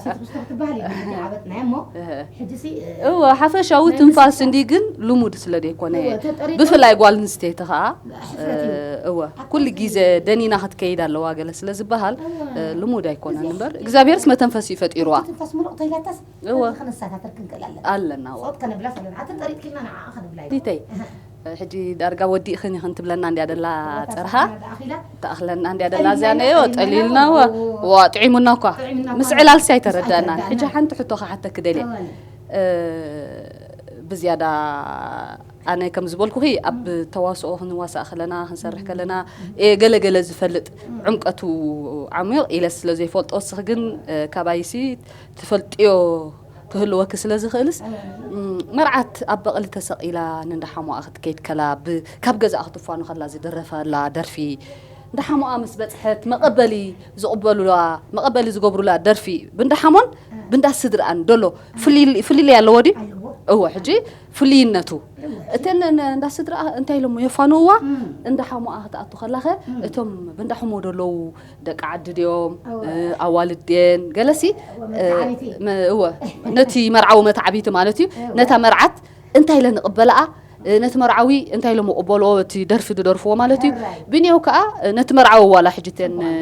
ሴት ክስቶ ክትበሃል እዩ ዓበጥና እሞ እህ። ሕጂ ሲ እወ ሓፈሻዊ ትንፋስ እንዲ ግን ልሙድ ስለ ዘይኮነ እወ፣ ተጠሪጠ- ብፍላይ ጓል ኣንስተይቲ ከዓ ሕፍረት እዩ። እወ ኩሉ ግዜ ደኒና ክትከይድ ኣለዋ ገለ ስለ ዝበሃል እወ። እ፣ ልሙድ ኣይኮነን እምበር እግዚኣብሔርስ መተንፈሲ እዩ ፈጢርዋ ትንፋስ ሙሉቕ ተይላታስ እወ። ከነሳታተር ክንክእል ኣለና ኣለና እወ ፆት ከነብላ ሰለና ኣቲ ጠሪጥኪልና ንዓ ከነብላ እዩ ዲተይ ሕጂ ዳርጋ ወዲእኽን ኢኽን ትብለና እንድያ ደላ ፅርሃ ኣኺላ ተኣኽለና እንድያ ደላ ጠሊልና እዚኣ ነዮ ኢና፣ ጠሊልና ጠሊልና ዋ ኢና። ዋ ጥዒሙና እኳ ጥዒሙና እኳ። ምስ ዕላልሲ ኣይተረዳእናን ኣይተረዳእናን። ሕጂ ሓንቲ ሕቶ ክሓተኪ ደልየ እወ። እ፣ ብዝያዳ ኣነ ከም ዝበልኩኺ ኣብ ተዋስኦ ክንዋሳእ ከለና ክንሰርሕ ከለና እ፣ ገለ ገለ ዝፈልጥ ዕምቀቱ ዓሚቕ ኢለ ስለ ዘይፈልጦ እስኺ ግን እ፣ ካባይሲ ትፈልጥዮ ክህልወኪ ስለ ዝኽእልስ እም፣ መርዓት ኣብ በቕሊ ተሰቒላ ንንዳሓሞኣ ክትከይድ ከላ ብ- ካብ ገዛኣ ክትፋኑ ከላ ዝደረፈላ ደርፊ እንዳሓሞኣ ምስ በፅሐት መቐበሊ ዝቕበሉላ መቐበሊ ዝገብሩላ ደርፊ ብንዳሓሞን ብንዳ ስድርኣን ደሎ ፍልይ- ፍልልይ ኣለዎ ድዩ? ኣለዎ እዎ ሕጂ ፍልይነቱ እዎ። እተን ን- እንዳ ስድርኣ እንታይ ኢሎሞ የፋንውዋ እም። እንዳሓሞኣ ክትኣቱ ከላኸ እቶም ብንዳሕሞ ደለዉ ደቂ ዓዲ ድዮም እወ። እ፣ ኣዋልድ ድየን ገለሲ እወ፣ መተዓቢቲ። እ፣ መ- እወ ነቲ መርዓዊ መተዓቢቲ ማለት እዩ እወ። ነታ መርዓት እንታይ ኢለ ንቕበልኣ እ፣ ነቲ መርዓዊ እንታይ ኢሎም ይቕበልዎ እቲ ደርፊ ዝደርፍዎ ማለት እዩ ሕራይ። ብንየው ከዓ እ፣ ነቲ መርዓዊ ዋላ ሕጂ እተን እ፣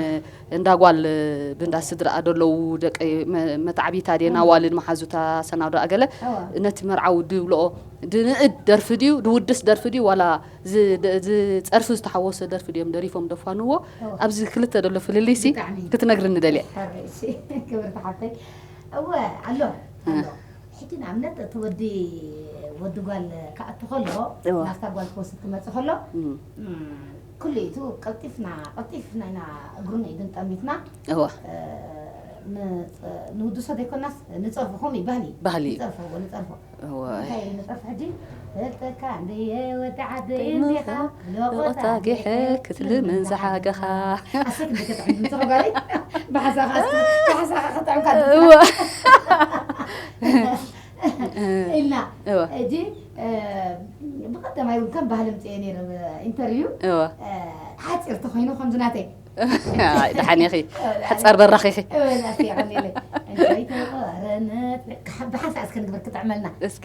እንዳ ጓል እ፣ ብንዳ ስድርኣ ደለዉ ደቂ መ- መተዓቢታ ድየን ኣዋልድ መሓዙታ ሰናዶ ኣገለ እወ። ነቲ መርዓዊ ድብልኦ ድንእድ ደርፊ ድዩ ድውድስ ደርፊ ድዩ ዋላ ዝ- ድ- ዝፀርፊ ዝተሓወሰ ደርፊ ድዮም ደሪፎም ደፋንዎ ኣብዚ ክልተ ደሎ ፍልልይሲ ክትነግርኒ ደልየ ክብርቲ ሓፍተይ እወ ኣሎ ኣሎ ሕጂ ንኣብነት እቲ ወዲ ወዲ ጓል ክኣቱ ከሎ ናብታ ጓል ክወስድ ክመፅእ ከሎ ኩሉ ኢቱ ቀልጢፍና ቀልጢፍና ኢና እግሩን ኢዱን ጠሚትና እወ ንውድሶ ዘይኮናስ ንፀርፎ ከምኡ ይባህል እዩ ባህሊ እዩ ንፀርፎ ንፀርፎ እወ እንታይ ንጠፍ ሕጂ እልጠካ እንድየ ወዲ ዓደይ እንዲኻ ሎቆታ ጊሐ ክትልምን ዝሓገኻ ኣሰክ እንደ ከጥዕም ምፅሮ ጋሪ ብሓሳኻ ብሓሳኻ ከጥዕምካ እወ ኢልና እወ ሕጂ ብቀዳማይ እውን ከም ባህሊ ምፅአ ነይረ ኢንተርቪው እወ ሓፂር ተኮይኑ ከምዚ ናተይ ኣይ፣ ደሓን ኢኺ ሓፃር በራኺ ኢኺ ብሓንሳእ እስከ ንግበር ክጥዕመልና እስኪ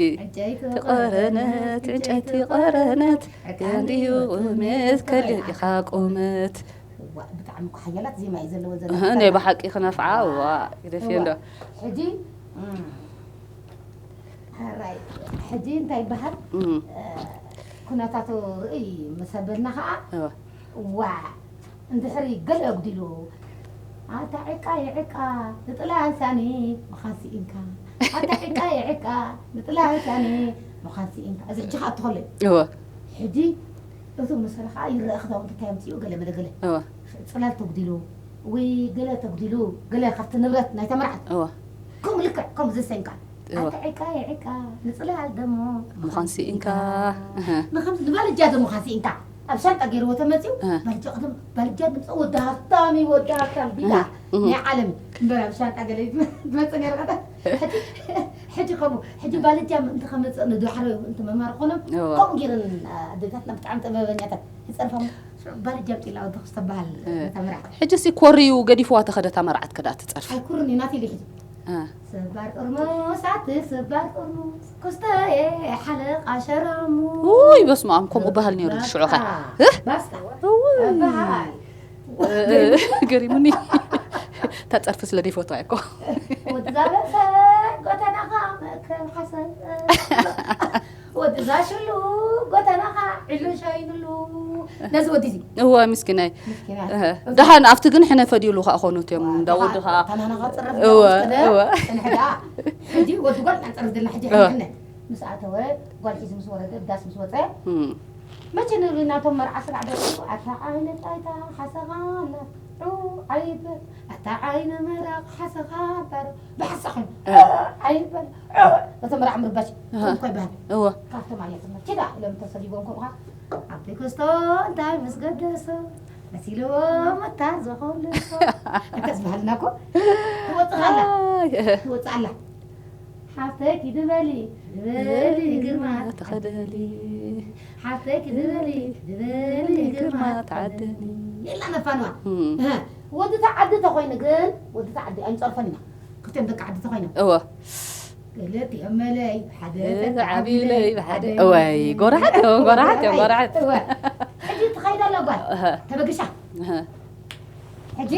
ተቆረነት ዕንጨይቲ ቆረነት ከንድዩ ቁመት ከሊእ ኢኻ ቁመት ብጣዕሚ እኮ ሓያላት ዜማ እዩ ዘለዎ ዘሎ እህ፣ ናይ ብሓቂ ክነፍዓ ዋ ግደፍ እንዶ ሕጂ ሕራይ ሕጂ እንታይ ይበሃል እም፣ ኩነታቱ ርእይ ምስ ኣበልና ከዓ እወ። ዋ እንድሕሪ ገለ ኣጉዲሉ ኣታ ዕቃ ይዕቃ ንጥላሳኒ ምዃን ስኢንካ ኣታ ዕቃ ይዕቃ ንጥላሳኒ ምዃን ስኢንካ እዚ ሕጂ ከዓ እትኸሎ እዩ እወ ሕጂ እቶም መሰለ ከዓ ይረአ ክዳውንቲ እንታይ ኣምፅኡ ገለ መለ ገለ እወ ፅላል ተጉዲሉ ወይ ገለ ተጉዲሉ ገለ ካብቲ ንብረት ናይ ተመርዓት እወ ከምኡ ልክዕ ከምኡ ዘሰንካ እወ። ኣቲ ዕቃ ይዕቃ፣ ንጽላል ደሞ ምዃን ስኢንካ። እህ። ንኸምዚ ንባልጃ ደሞ ምዃን ስኢንካ። ኣብ ሻንጣ ገይርዎ ተመጺኡ፣ እህ። ባልጃ ቀደም፣ ባልጃ ድምፂ ወዲ ሃፍታም እዩ፣ ወዲ ሃፍታም ቢላ እህ፣ እህ። ናይ ዓለም እምበር ኣብ ሻንጣ ገለ ይመ-፣ ዝመጽእ ነይሩ ቀደም። ሕጂ፣ ሕጂ ከምኡ፣ ሕጂ ባልጃ ምእንቲ ከመጽእ ንድሓር ምእንቲ መማር ኮኖም፣ እወ። ከምኡ ገይረን ኣደታትና ብጣዕሚ ጥበበኛታት ይጸርፋ። ባልጃ ኣምጺላ ወዲ ክስተበሃል እህ። ተምራ። ሕጂ ሲ ኮርዩ ገዲፍዋ ተኸደ እታ መርዓት ከዳ ትጸርፍ። ኣይኩርን እዩ ናት ኢሉ ሕጂ። እ። ስባር ጥርሙስ ኣቲ ስባር ጥርሙስ ክስተየ ሓለቓ ሸራሙ። ውይ በስመ ኣብ ከምኡ በሃል ነይሩ ሽዑ ኸ። እህ? ባስታ እውይ። በሃል። ገሪሙኒ። እታ ጸርፊ ስለ ደይፈትዋ እኮ። ወዲ ዛበሰ ጎተናኻ መእከብ ሓሰብ። ወዲ ዛሽሉ ጎተናኻ ዕሉ ሸይንሉ። ነዚ ወዲ እዚ እወ ምስኪናይ ምስኪናይ። እህ፣ ደሓን ኣብቲ ግን ሕነ ፈድዩሉ ከዓ ኮኑት እዮም እንዳ ወዲ ከዓ ተናናኻ ፅረፍ እወ፣ እወ። ፅንሕዳ ሕጂ ወዲ ጓል ኢና ንፅርፍ ዘለና ሕጂ እወ። ሕነ ምስ ኣተወ ጓል ሒዙ ምስ ወረደ ዳስ ምስ ወፀ እም፣ መቼ ንብል ናቶም መርዓ ስራዕ ደርሱ ኣታ ዓይነት ኣይታ ሓሰኻ ኣላ ዑ ዓይበል ኣታ ዓይነ መራቕ ሓሰኻ ኣባር ብሓሳኹም እወ። ዓይበል እወ። ነቶም መርዓ ምርባሽ እወ። ከምኮ ይበሃል እወ ካብቶም ኣየትነት ኪዳ ኢሎም ተሰዲቦም ከምኡኻ ኣቦይ ክስቶ እንታይ ምስ ገደሶ መሲልዎም እታ ዝኾልሶ እንተስ ባህልና እኮ ትወፅእ ኣላ ኣይ፣ ትወፅእ ኣላ ሓፍተይ ኪዲ በሊ ድበሊ ግርማ ተኸደሊ ሓፍተይ ኪዲ በሊ ድበሊ ግርማ ተዓደሊ ኢላ ነፋንዋ እም። እህ፣ ወዲ ተዓዲ ተኾይኑ ግን ወዲ ተዓዲ ኣይንፀርፎን ኢና ክልቲኦም ደቂ ዓዲ ተኾይኖም እወ ክልቲኦም መለይ ብሓደ ተተዓቢለይ ተዓቢለይ ብሓደ እወይ ጎራሓት እዮም ጎራሓት እዮም ጎራሓት እወ ሕጂ ትኸይድ ኣላ ጓል እህ። ተበግሻ እህ። ሕጂ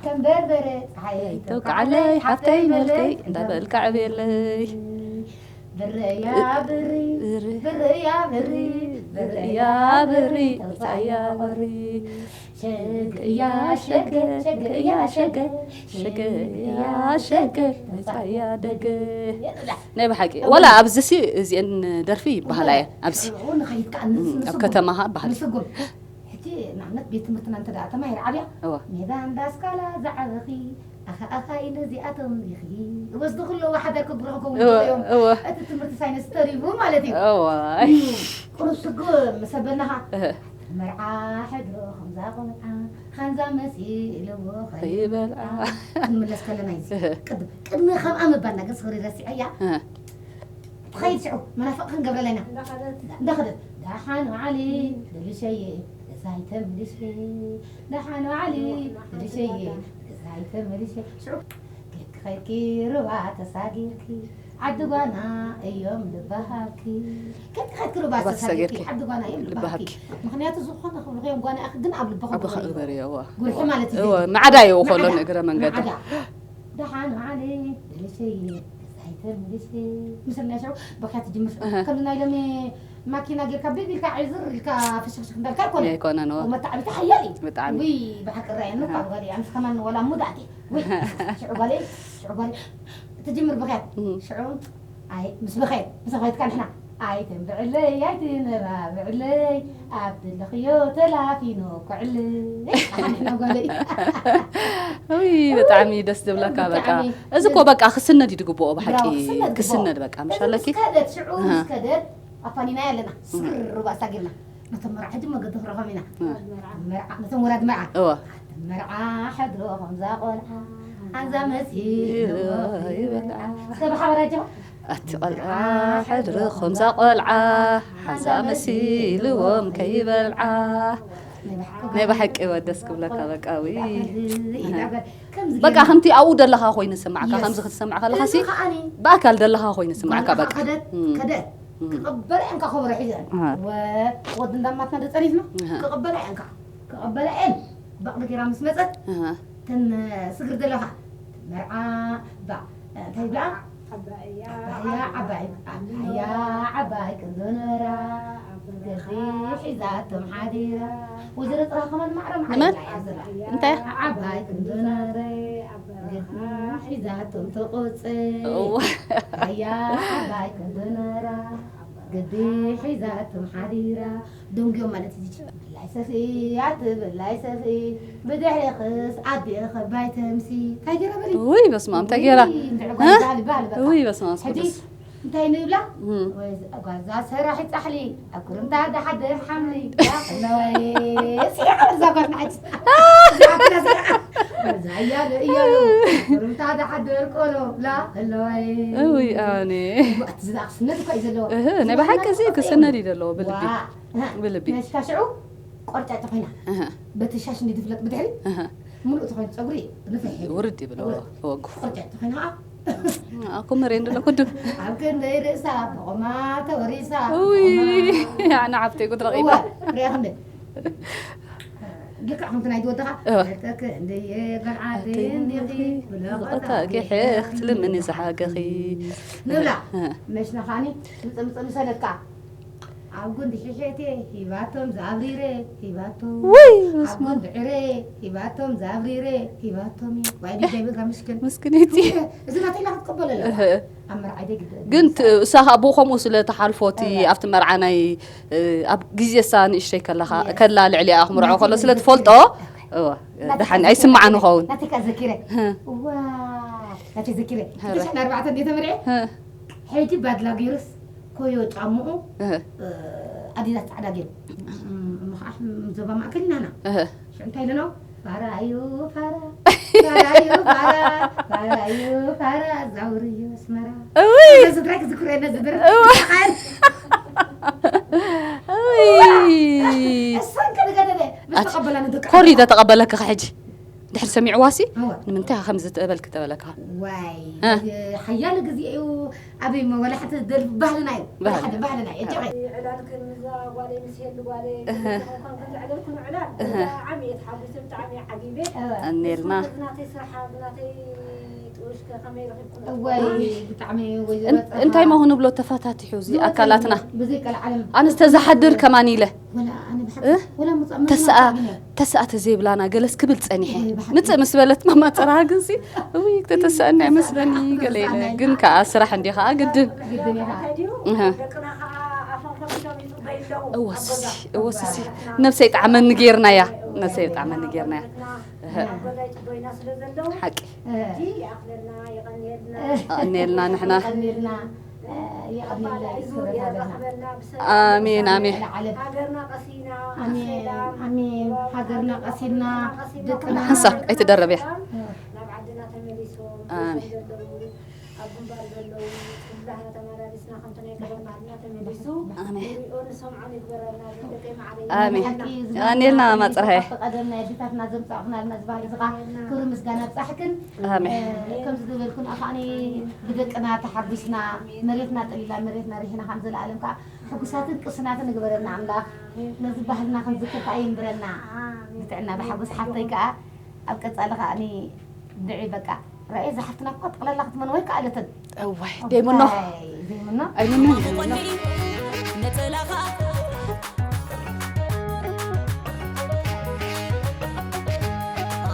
ከም በርበረ ፀሓየይ ተውቃዓለይ ሓፍተይ መልከይ እንዳበልካ ዕብየለይ ብርያ ብሪ ብርያ ብሪ ብርያ ብሪ ተውፃያ ቁሪ ሸግ እያ ሸገ ሸግ እያ ሸገ ሸገ እያ ሸገ ተውፃያ ደገ ናይ ብሓቂ ወላ ኣብዚ ሲ እዚአን ደርፊ ይበሃላ እየን ኣብዚ ኣብ ከተማኻ በሃል ሕጂ ንኣብነት ቤት ትምህርትና እንተ ደኣ ተማሂር ዓብያ እወ ሜዳ እንዳስካላ ዝዓበኺ ኣኻ ኣኻ ኢለ እዚኣቶም ኢኺ ወስዲ ኩሎ ሓዳር ክግሮ ክኸውን እወ እዮም እወ እቲ ትምህርቲ ሳይንስ ተሪቡ ማለት እዩ እወ እዩ ቁሩብ ስጉ ምስ ኣበልናኻ እህ መርዓ ሕድሮ ከምዛ ቆልዓ ኻንዛ መሲልዎ ከይበልዓ ክንምለስ ከለና እዩ እህ ቅድም ቅድሚ ከምኣ ምባልና ግን ስኽሪ ረሲዐያ እህ ትኸይድ ሽዑ መናፍቕ ክንገብረላ ኢና እንዳኸደት ደሓን ዋዓሊ ልልሸየ ገዛይ ተመልሸ ደሓን ዋዓሊ ልልሸየ ገዛይ ተመልሸ ሽዑ ከይድኪ ከይድኪ ሩባ ተሳጊርኪ ዓዲ ጓና እዮም ልባሃብኪ ከይድኪ ከይድኪ ሩባ ተሳጊርኪ ዓዲ ጓና እዮም ልባሃብኪ ምክንያቱ ዝኾነ ክብልኽዮም ጓና ኢኺ ግን ኣብ ልበኹም ኣበኻ እበርዮ እዋ ጉርሒ ማለት እዩ እዋ ማዕዳ እዮ ከሎ ንእግረ መንገዲ ደሓን ዓሊ ደልሸይ ገዛይ ተመልሽ ምስልና ሽዑ በክያ ትጅምር ሽዑ ከም ናይ ሎሚ ማኪና ጌርካ ቢብ ኢልካ ዕዝር ኢልካ ፍሽኽሽኽ እንዳልካ ኣይኮነ ኣይኮነን እዎ መታዕቢቲ ሓያል እዩ ብጣዕሚ ውይ ብሓቂ ራእየኒ እኳ ጓል ኣምስ ከማን ወላ ሙዳእቲ ውይ ሽዑ ጓል ሽዑ ጓል ትጅምር በክያ ሽዑ ኣይ ምስ በኸየት ምስ በኸየትካ ንሕና ኣይተንብዕለይ ኣይትነባብዕለይ ኣብ ዘለኽዮ ተላፊኖ ኩዕለይ ኣሓ ንሕና ጓለይ ውይ ብጣዕሚ ደስ ዝብለካ በቃ ብጣዕሚ እዚ እኮ በቃ ክስነድ እዩ ዝግብኦ ብሓቂ ብራው ክስነድ ግብኦ። ክስነድ በቃ ምሽ እዚ ኣለኪ ምስ ከደት ሽዑ ኣሃ። ምስ ከደት ኣፋኒናያ ኣለና ስግር ሩባ ኣሳጊርና ነቶም መርዓ ሕጂ መገዲ ክረኸም ኢና መርዓ ነቶም ወላድ መርዓ እወ መርዓ ሕድሮ ከምዛ ቆልዓ ሓንዛ መሲልዎ ይበልዓ እስከ ብሓበራ ጀባ ኣቲ ቆልዓ ሕድሪ ከምዛ ቆልዓ ሓንዛ መሲልዎም ከይበልዓ ናይ ብሓቂ ወደስ ክብለካ በቃ ውይ በቃ ከምቲ ኣብኡ ደለኻ ኮይኑ ዝስማዕካ ከምዚ ክትሰማዕ ከለኻ ሲ ብኣካል ደለኻ ኮይኑ ዝስማዕካ በቃ ከደት እም። ከደት ክቕበላ እዮም ከኸብሮ ሒዘን ኣሃ። ወ- ወዲ እንዳማትና ዶ ጸኒትና ኣሃ። ክቕበላ እዮም ከዓ ክቕበላ እየን በቕሊ ጌራ ምስ መፀት ኣሃ። ተን ስግር ዘለኻ መርዓ ባ እንታይ ብላ ዓባያ ዓባይ ዓባያ ዓባይ ቅንዶ ነበራ ገዲ ሒዛቶም ሓዲራ ወይዘሮ ጥራ ከማን ማዕረ መዓረ ንመን? እያ ዘላ እንታይ? ዓባይ ቅንዶ ነበረ ገዲ ሒዛቶም ተቆፀ እዋ። ኣያ ዓባይ ቅንዶ ነበራ ግዲ ሒዛቶም ሓዲራ። ደንጉዮም ማለት እዚ። ብላይ ሰፍኢ ኣቲ ብላይ ሰፍኢ፣ ብድሕሪኽስ ኣዲእኽ ባይ ተምሲ። እንታይ ገይረ በሊ? ውይ በስመ ኣብ እንታይ ገይራ? ውይ እንድዒ ጓል በሃል በቃ። ውይ በስመ ኣብ ሕጂ ቅዱስ። እንታይ ንብላ? እም። ወይ ጓዛ ሰራሒ ጻሕሊ፣ ኣብ ኩርምታ ዝሓድር ሓምሊ። ዳኽለወይ ሲያ እዛ ጓል ንዓይ። እዛ እያለ እያሉ ኩርምታ ዝሓድር ቆሎ። ላኽለወይ። ውይ ኣነ። እቲ ዝኣኽስነት እኳ እዩ ዘለዎ። እህ፣ ናይ ብሓቂ እዚ ክስነድ እዩ ዘለዎ ብልቢ። ዋ። ብልቢ። ነሽካ ሽዑ ቆርጫጭ ኮይና። እህ፣ በቲ ሻሽ እንዲ ድፍለጥ ብድሕሪ እህ። ሙሉእ ዝኾነ ጸጉሪ ንፍሕ ይብል። ውርድ ይብሎ ወጉ። ቆርጫጭ ኮይና ከዓ ኣኩ መሬ እንድሎ ኩዱ። ኣብ ክንደይ ርእሳ ብቑማ ተወሪሳ። ውይ ብቑማ። ኣነ ሓፍተይ ጉድ እዋ፣ ረቒባ። ሪኣ ክንደይ። ልክዕ ከምቲ ናይ ዝወደኻ እዋ። ተክ እንድየ በልዓቲ እንዲኺ ብለቐታ ብለቐታ ጊሕኽ ትልምኒ ዝሓገኺ። ንብላ እህ። መሽና ከዓኒ ምጽ ምጽ ምሰለትካ ኣብ ጎንዲ ሕሸቴ ሂባቶም ዛብሪረ ሂባቶም ውይ ኣብ ጎንዲ ዕረ ሂባቶም ዛብሪረ ሂባቶም እዩ ዋይ ዲጃይ በጋ ምስክን ምስክነይቲ። እዚ ናተይ ኢላ ክትቀበሎ ኣለዋ እህ። ኣብ መርዓይ ደይ ግደ ግን ት- እሳ ከዓ ብኡ ከምኡ ስለ ተሓልፎ እቲ ኣብቲ መርዓ ናይ እ፣ ኣብ ግዜ እሳ ንእሽተይ ከለኻ Yes. ከላ ልዕሊኣ ክምርዖ ከሎ ስለ ትፈልጦ እወ፣ ደሓን ኣይስምዓን ይኸውን። ናተይ ከኣ ዘኪረ ህ። እዋ ናተይ ዘኪረ ሀረ። ክልተ ሽሕን ኣርባዕተን እንዴ ተመርዐ ህ። ሕጂ ባድላ ገይሩስ ኮዮ ጫምኡ እህ። እ፣ ኣዲዳስ ጻዕዳ ገይሩ እም፣ እሞ ከዓ ዞባ ማእከል ኢና ና እህ። ሽዑ እንታይ ኢለኖ ፋራ እዩ ፋራ ፋራ እዩ ፋራ ፋራ እዩ ፋራ ዛውር እዩ ኣስመራ እውይ! ስድራይ ክዝክሮ የለ ዝድር እውይ! እውይ! እሳን ከደጋደለ ምስ ተቐበላ ንደቂ ኮሪደ ተቐበለካ ሕጂ ድሕሪ ሰሚዕዋሲ እወ። ንምንታይ ከምዚ ትበልክ ተበለካ ዋይ እ። ሓያለ ግዜ እዩ ኣበይ መወላሕቲ ደል ባህልና እዩ ባህልና። ሓደ ባህልና እዩ ጨቐ ዕላል ከም እዛ ጓለይ ምስ ሄሉ ጓለይ እህ። ከም ከም ዕላል ከም ዕላል እህ። ብጣዕሚ እየ ተሓጒሰ ብጣዕሚ እየ ዓጊበ ኣኔልና ብናተይ ስራሕ ብናተይ ጥውሽከ ከመይ ረኺብኩም እወይ ብጣዕሚ ወይዘሮ እን- እንታይ ማ ክንብሎ ተፈታቲሑ እዚ ኣካላትና ብዘይ ቀልዓለም ኣነ ዝተዝሓድር ከማን ኢለ ወላ ኣነ ብሓቂ እህ? ወላ ምጻእ ተስኣ ምጻእ ተስኣ ተዘይብላና ገለስ ክብል ጸኒሐ ወይ ብሓቂ። ምጽእ ምስ በለት ማማ ጸራሃ ግንሲ ውይ ተተስኣና ይመስለኒ ገለ ኢለ ግን ከዓ ስራሕ እንዲ ከዓ ግድን ግድን ኢኻ እንታይ ድዩ እህ። ደቅና ከዓ ኣፎም ከፊቶም ይፅበዩ ኣለዉ እወስሲ እወስሲ ነብሰይ ጣዕመኒ ጌርናያ ነብሰይ ጣዕመኒ ጌርናያ እህ። ኣብ ገዛ ይፅበዩና ስለ ዘለዉ ሓቂ ይኣኽለልና የቐንየልና ኣእኔልና ንሕና ቀኒልና የቐኒልና ዙር የራኽበና ብሰላም ኣሜን ኣሜን ሃገርና ቀሲና ኣሜን ኣሜን ሃገርና ቀሲና ደቅና ሕሳብ ኣይትደረብያ ናብ ዓድና ተመሊሶም ኣሜን ዘለዉ ኣብ ግንባር ዘለዉ ጽላህና ተመላሊስና ከምቲ ናይ ቀደም ዓድና ተመሊሱ ኣሜን ንሪኦ ንሰምዖ ንግበረና ደቂ ማዕረ ኣሜን ኣኔልና ማፅርሃየ ቀደም ናይ ኣዴታትና ዘምፃእኹናልና ዝበሃል እዚ ከዓ ክብሪ ምስጋና ብፃሕክን ኣሜን ከምዚ ዝበልኩን ኣኻኒ ብደቅና ተሓጒስና መሬትና ጠሊላ መሬትና ሪሕና ከም ዘለኣለም ከዓ ሕጉሳትን ቅስናትን ንግበረና ኣምላኽ ነዚ ባህልና ክንዝክር ከዓ ይንብረና ብጥዕና ብሓጎስ ሓፍተይ ከዓ ኣብ ቀፃሊ ከዓ ድዒ በቃ ራእየ ዝሓፍትና እኳ ጠቕለላ ክትመን ወይ ከዓ ኣለትን እዋይ ደይምኖ ዘይምኖ ኣይምኖ ዘይምኖ ነጸላኻ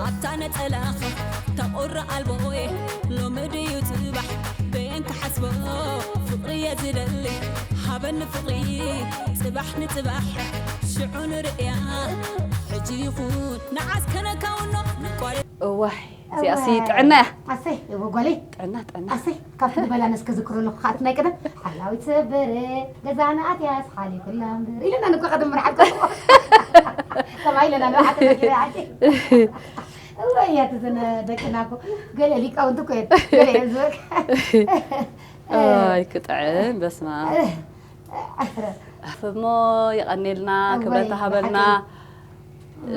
ኣታ ነጸላኻ ተቑሪ ኣልቦ እየ ሎሚ ድዩ ጽባሕ በየን ክሓስቦ ፍቕሪ እየ ዝደሊ ሃበኒ ፍቕሪ ጽባሕ ንጽባሕ ሽዑ ንርእያ ሕጂ ይኹን ንዓስ ከነካውኖ ንቋደ እዋይ እዚኣሲ ጥዕና እያ ኣሰይ እወ ጓለይ ጥዕና ጥዕና ኣሰይ ካብቲ ዝበላ ነስከ ዝክሮ ኣለኹ ከኣቲ ናይ ቀደም ሓላዊት ሰበረ ገዛና ኣትያስ ሓሊፉላ እምበር ኢለና ንኮ ቀደም መርዓት ከማይ ኢለና ንርዓት ተዘኪረ ዓዲ እወ እያ ትዘነ ደቅና እኮ ገለ ሊቃውንቲ እኮ እየን ገለ እየን ዝበል ኣይ ክጥዕም በስማ ኣፍሞ የቐኔልና ክብረት ሃበልና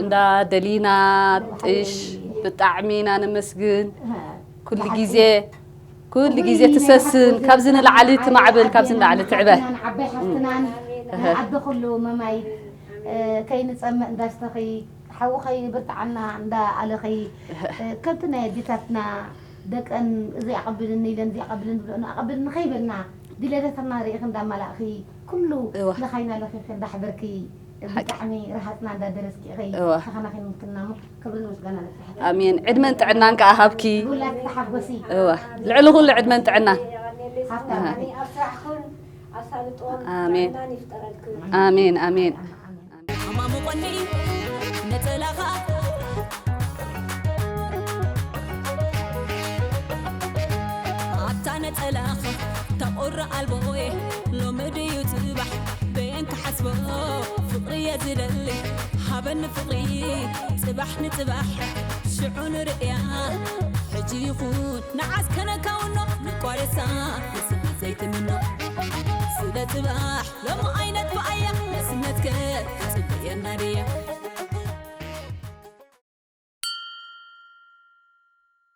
እንዳ ደሊና ጥሽ ብጣዕሚ ኢና ነመስግን ኩሉ ግዜ ኩሉ ግዜ ትሰስን ካብዚ ንላዕሊ ትማዕብል ካብዚ ንላዕሊ ትዕበ ዓባይ ሓፍትናን ኣደ ኩሉ መማይ ከይንፀምእ እንዳስተኺ ሓዊ ከይብርትዓና እንዳ ኣለኺ ከምቲ ናይ ኣዴታትና ደቀን እዚ ኣቐብልኒ ኢለን እዚ ኣቐብልኒ ብለኡን ኣቐብልኒ ከይበልና ድለደተና ርኢኺ እንዳማላእኺ ኩሉ እዋ። ለኻይና ለኺኺ እንዳሕበርኪ ብጣዕሚ ረሃፅና እንዳደረስኪ ኢኺ እዋ። ተኸናኺንክና እሞ ክብርን ምስጋና ለብፅሐ ኣሜን ዕድመን ጥዕናን ከዓ ሃብኪ ብውላድ ተሓጎሲ እዋ ልዕሊ ኩሉ ዕድመን ጥዕና ሃብታም ኣብ ስራሕኹን ኣብ ኣፍልጦን ኣሜን። ጥዕናን ይፍጠረልክን። ኣሜን ኣሜን። ሓማሙቐኒ ነጸላኻ ኣታ ነጸላኻ ተቑሪ ኣልቦ እየ ሎሚ ድዩ ጽባሕ በየን ክሓስቦ ፍቕሪ እየ ዝደሊ ሃበኒ ፍቕሪ ጽባሕ ንጽባሕ ሽዑ ንርእያ ሕጂ ይኹን ንዓስ ከነካውኖ ንቋረሳ ንስኻ ዘይትምኖ ስለ ጽባሕ ሎሚ ዓይነት ብኣያ ነስነትከ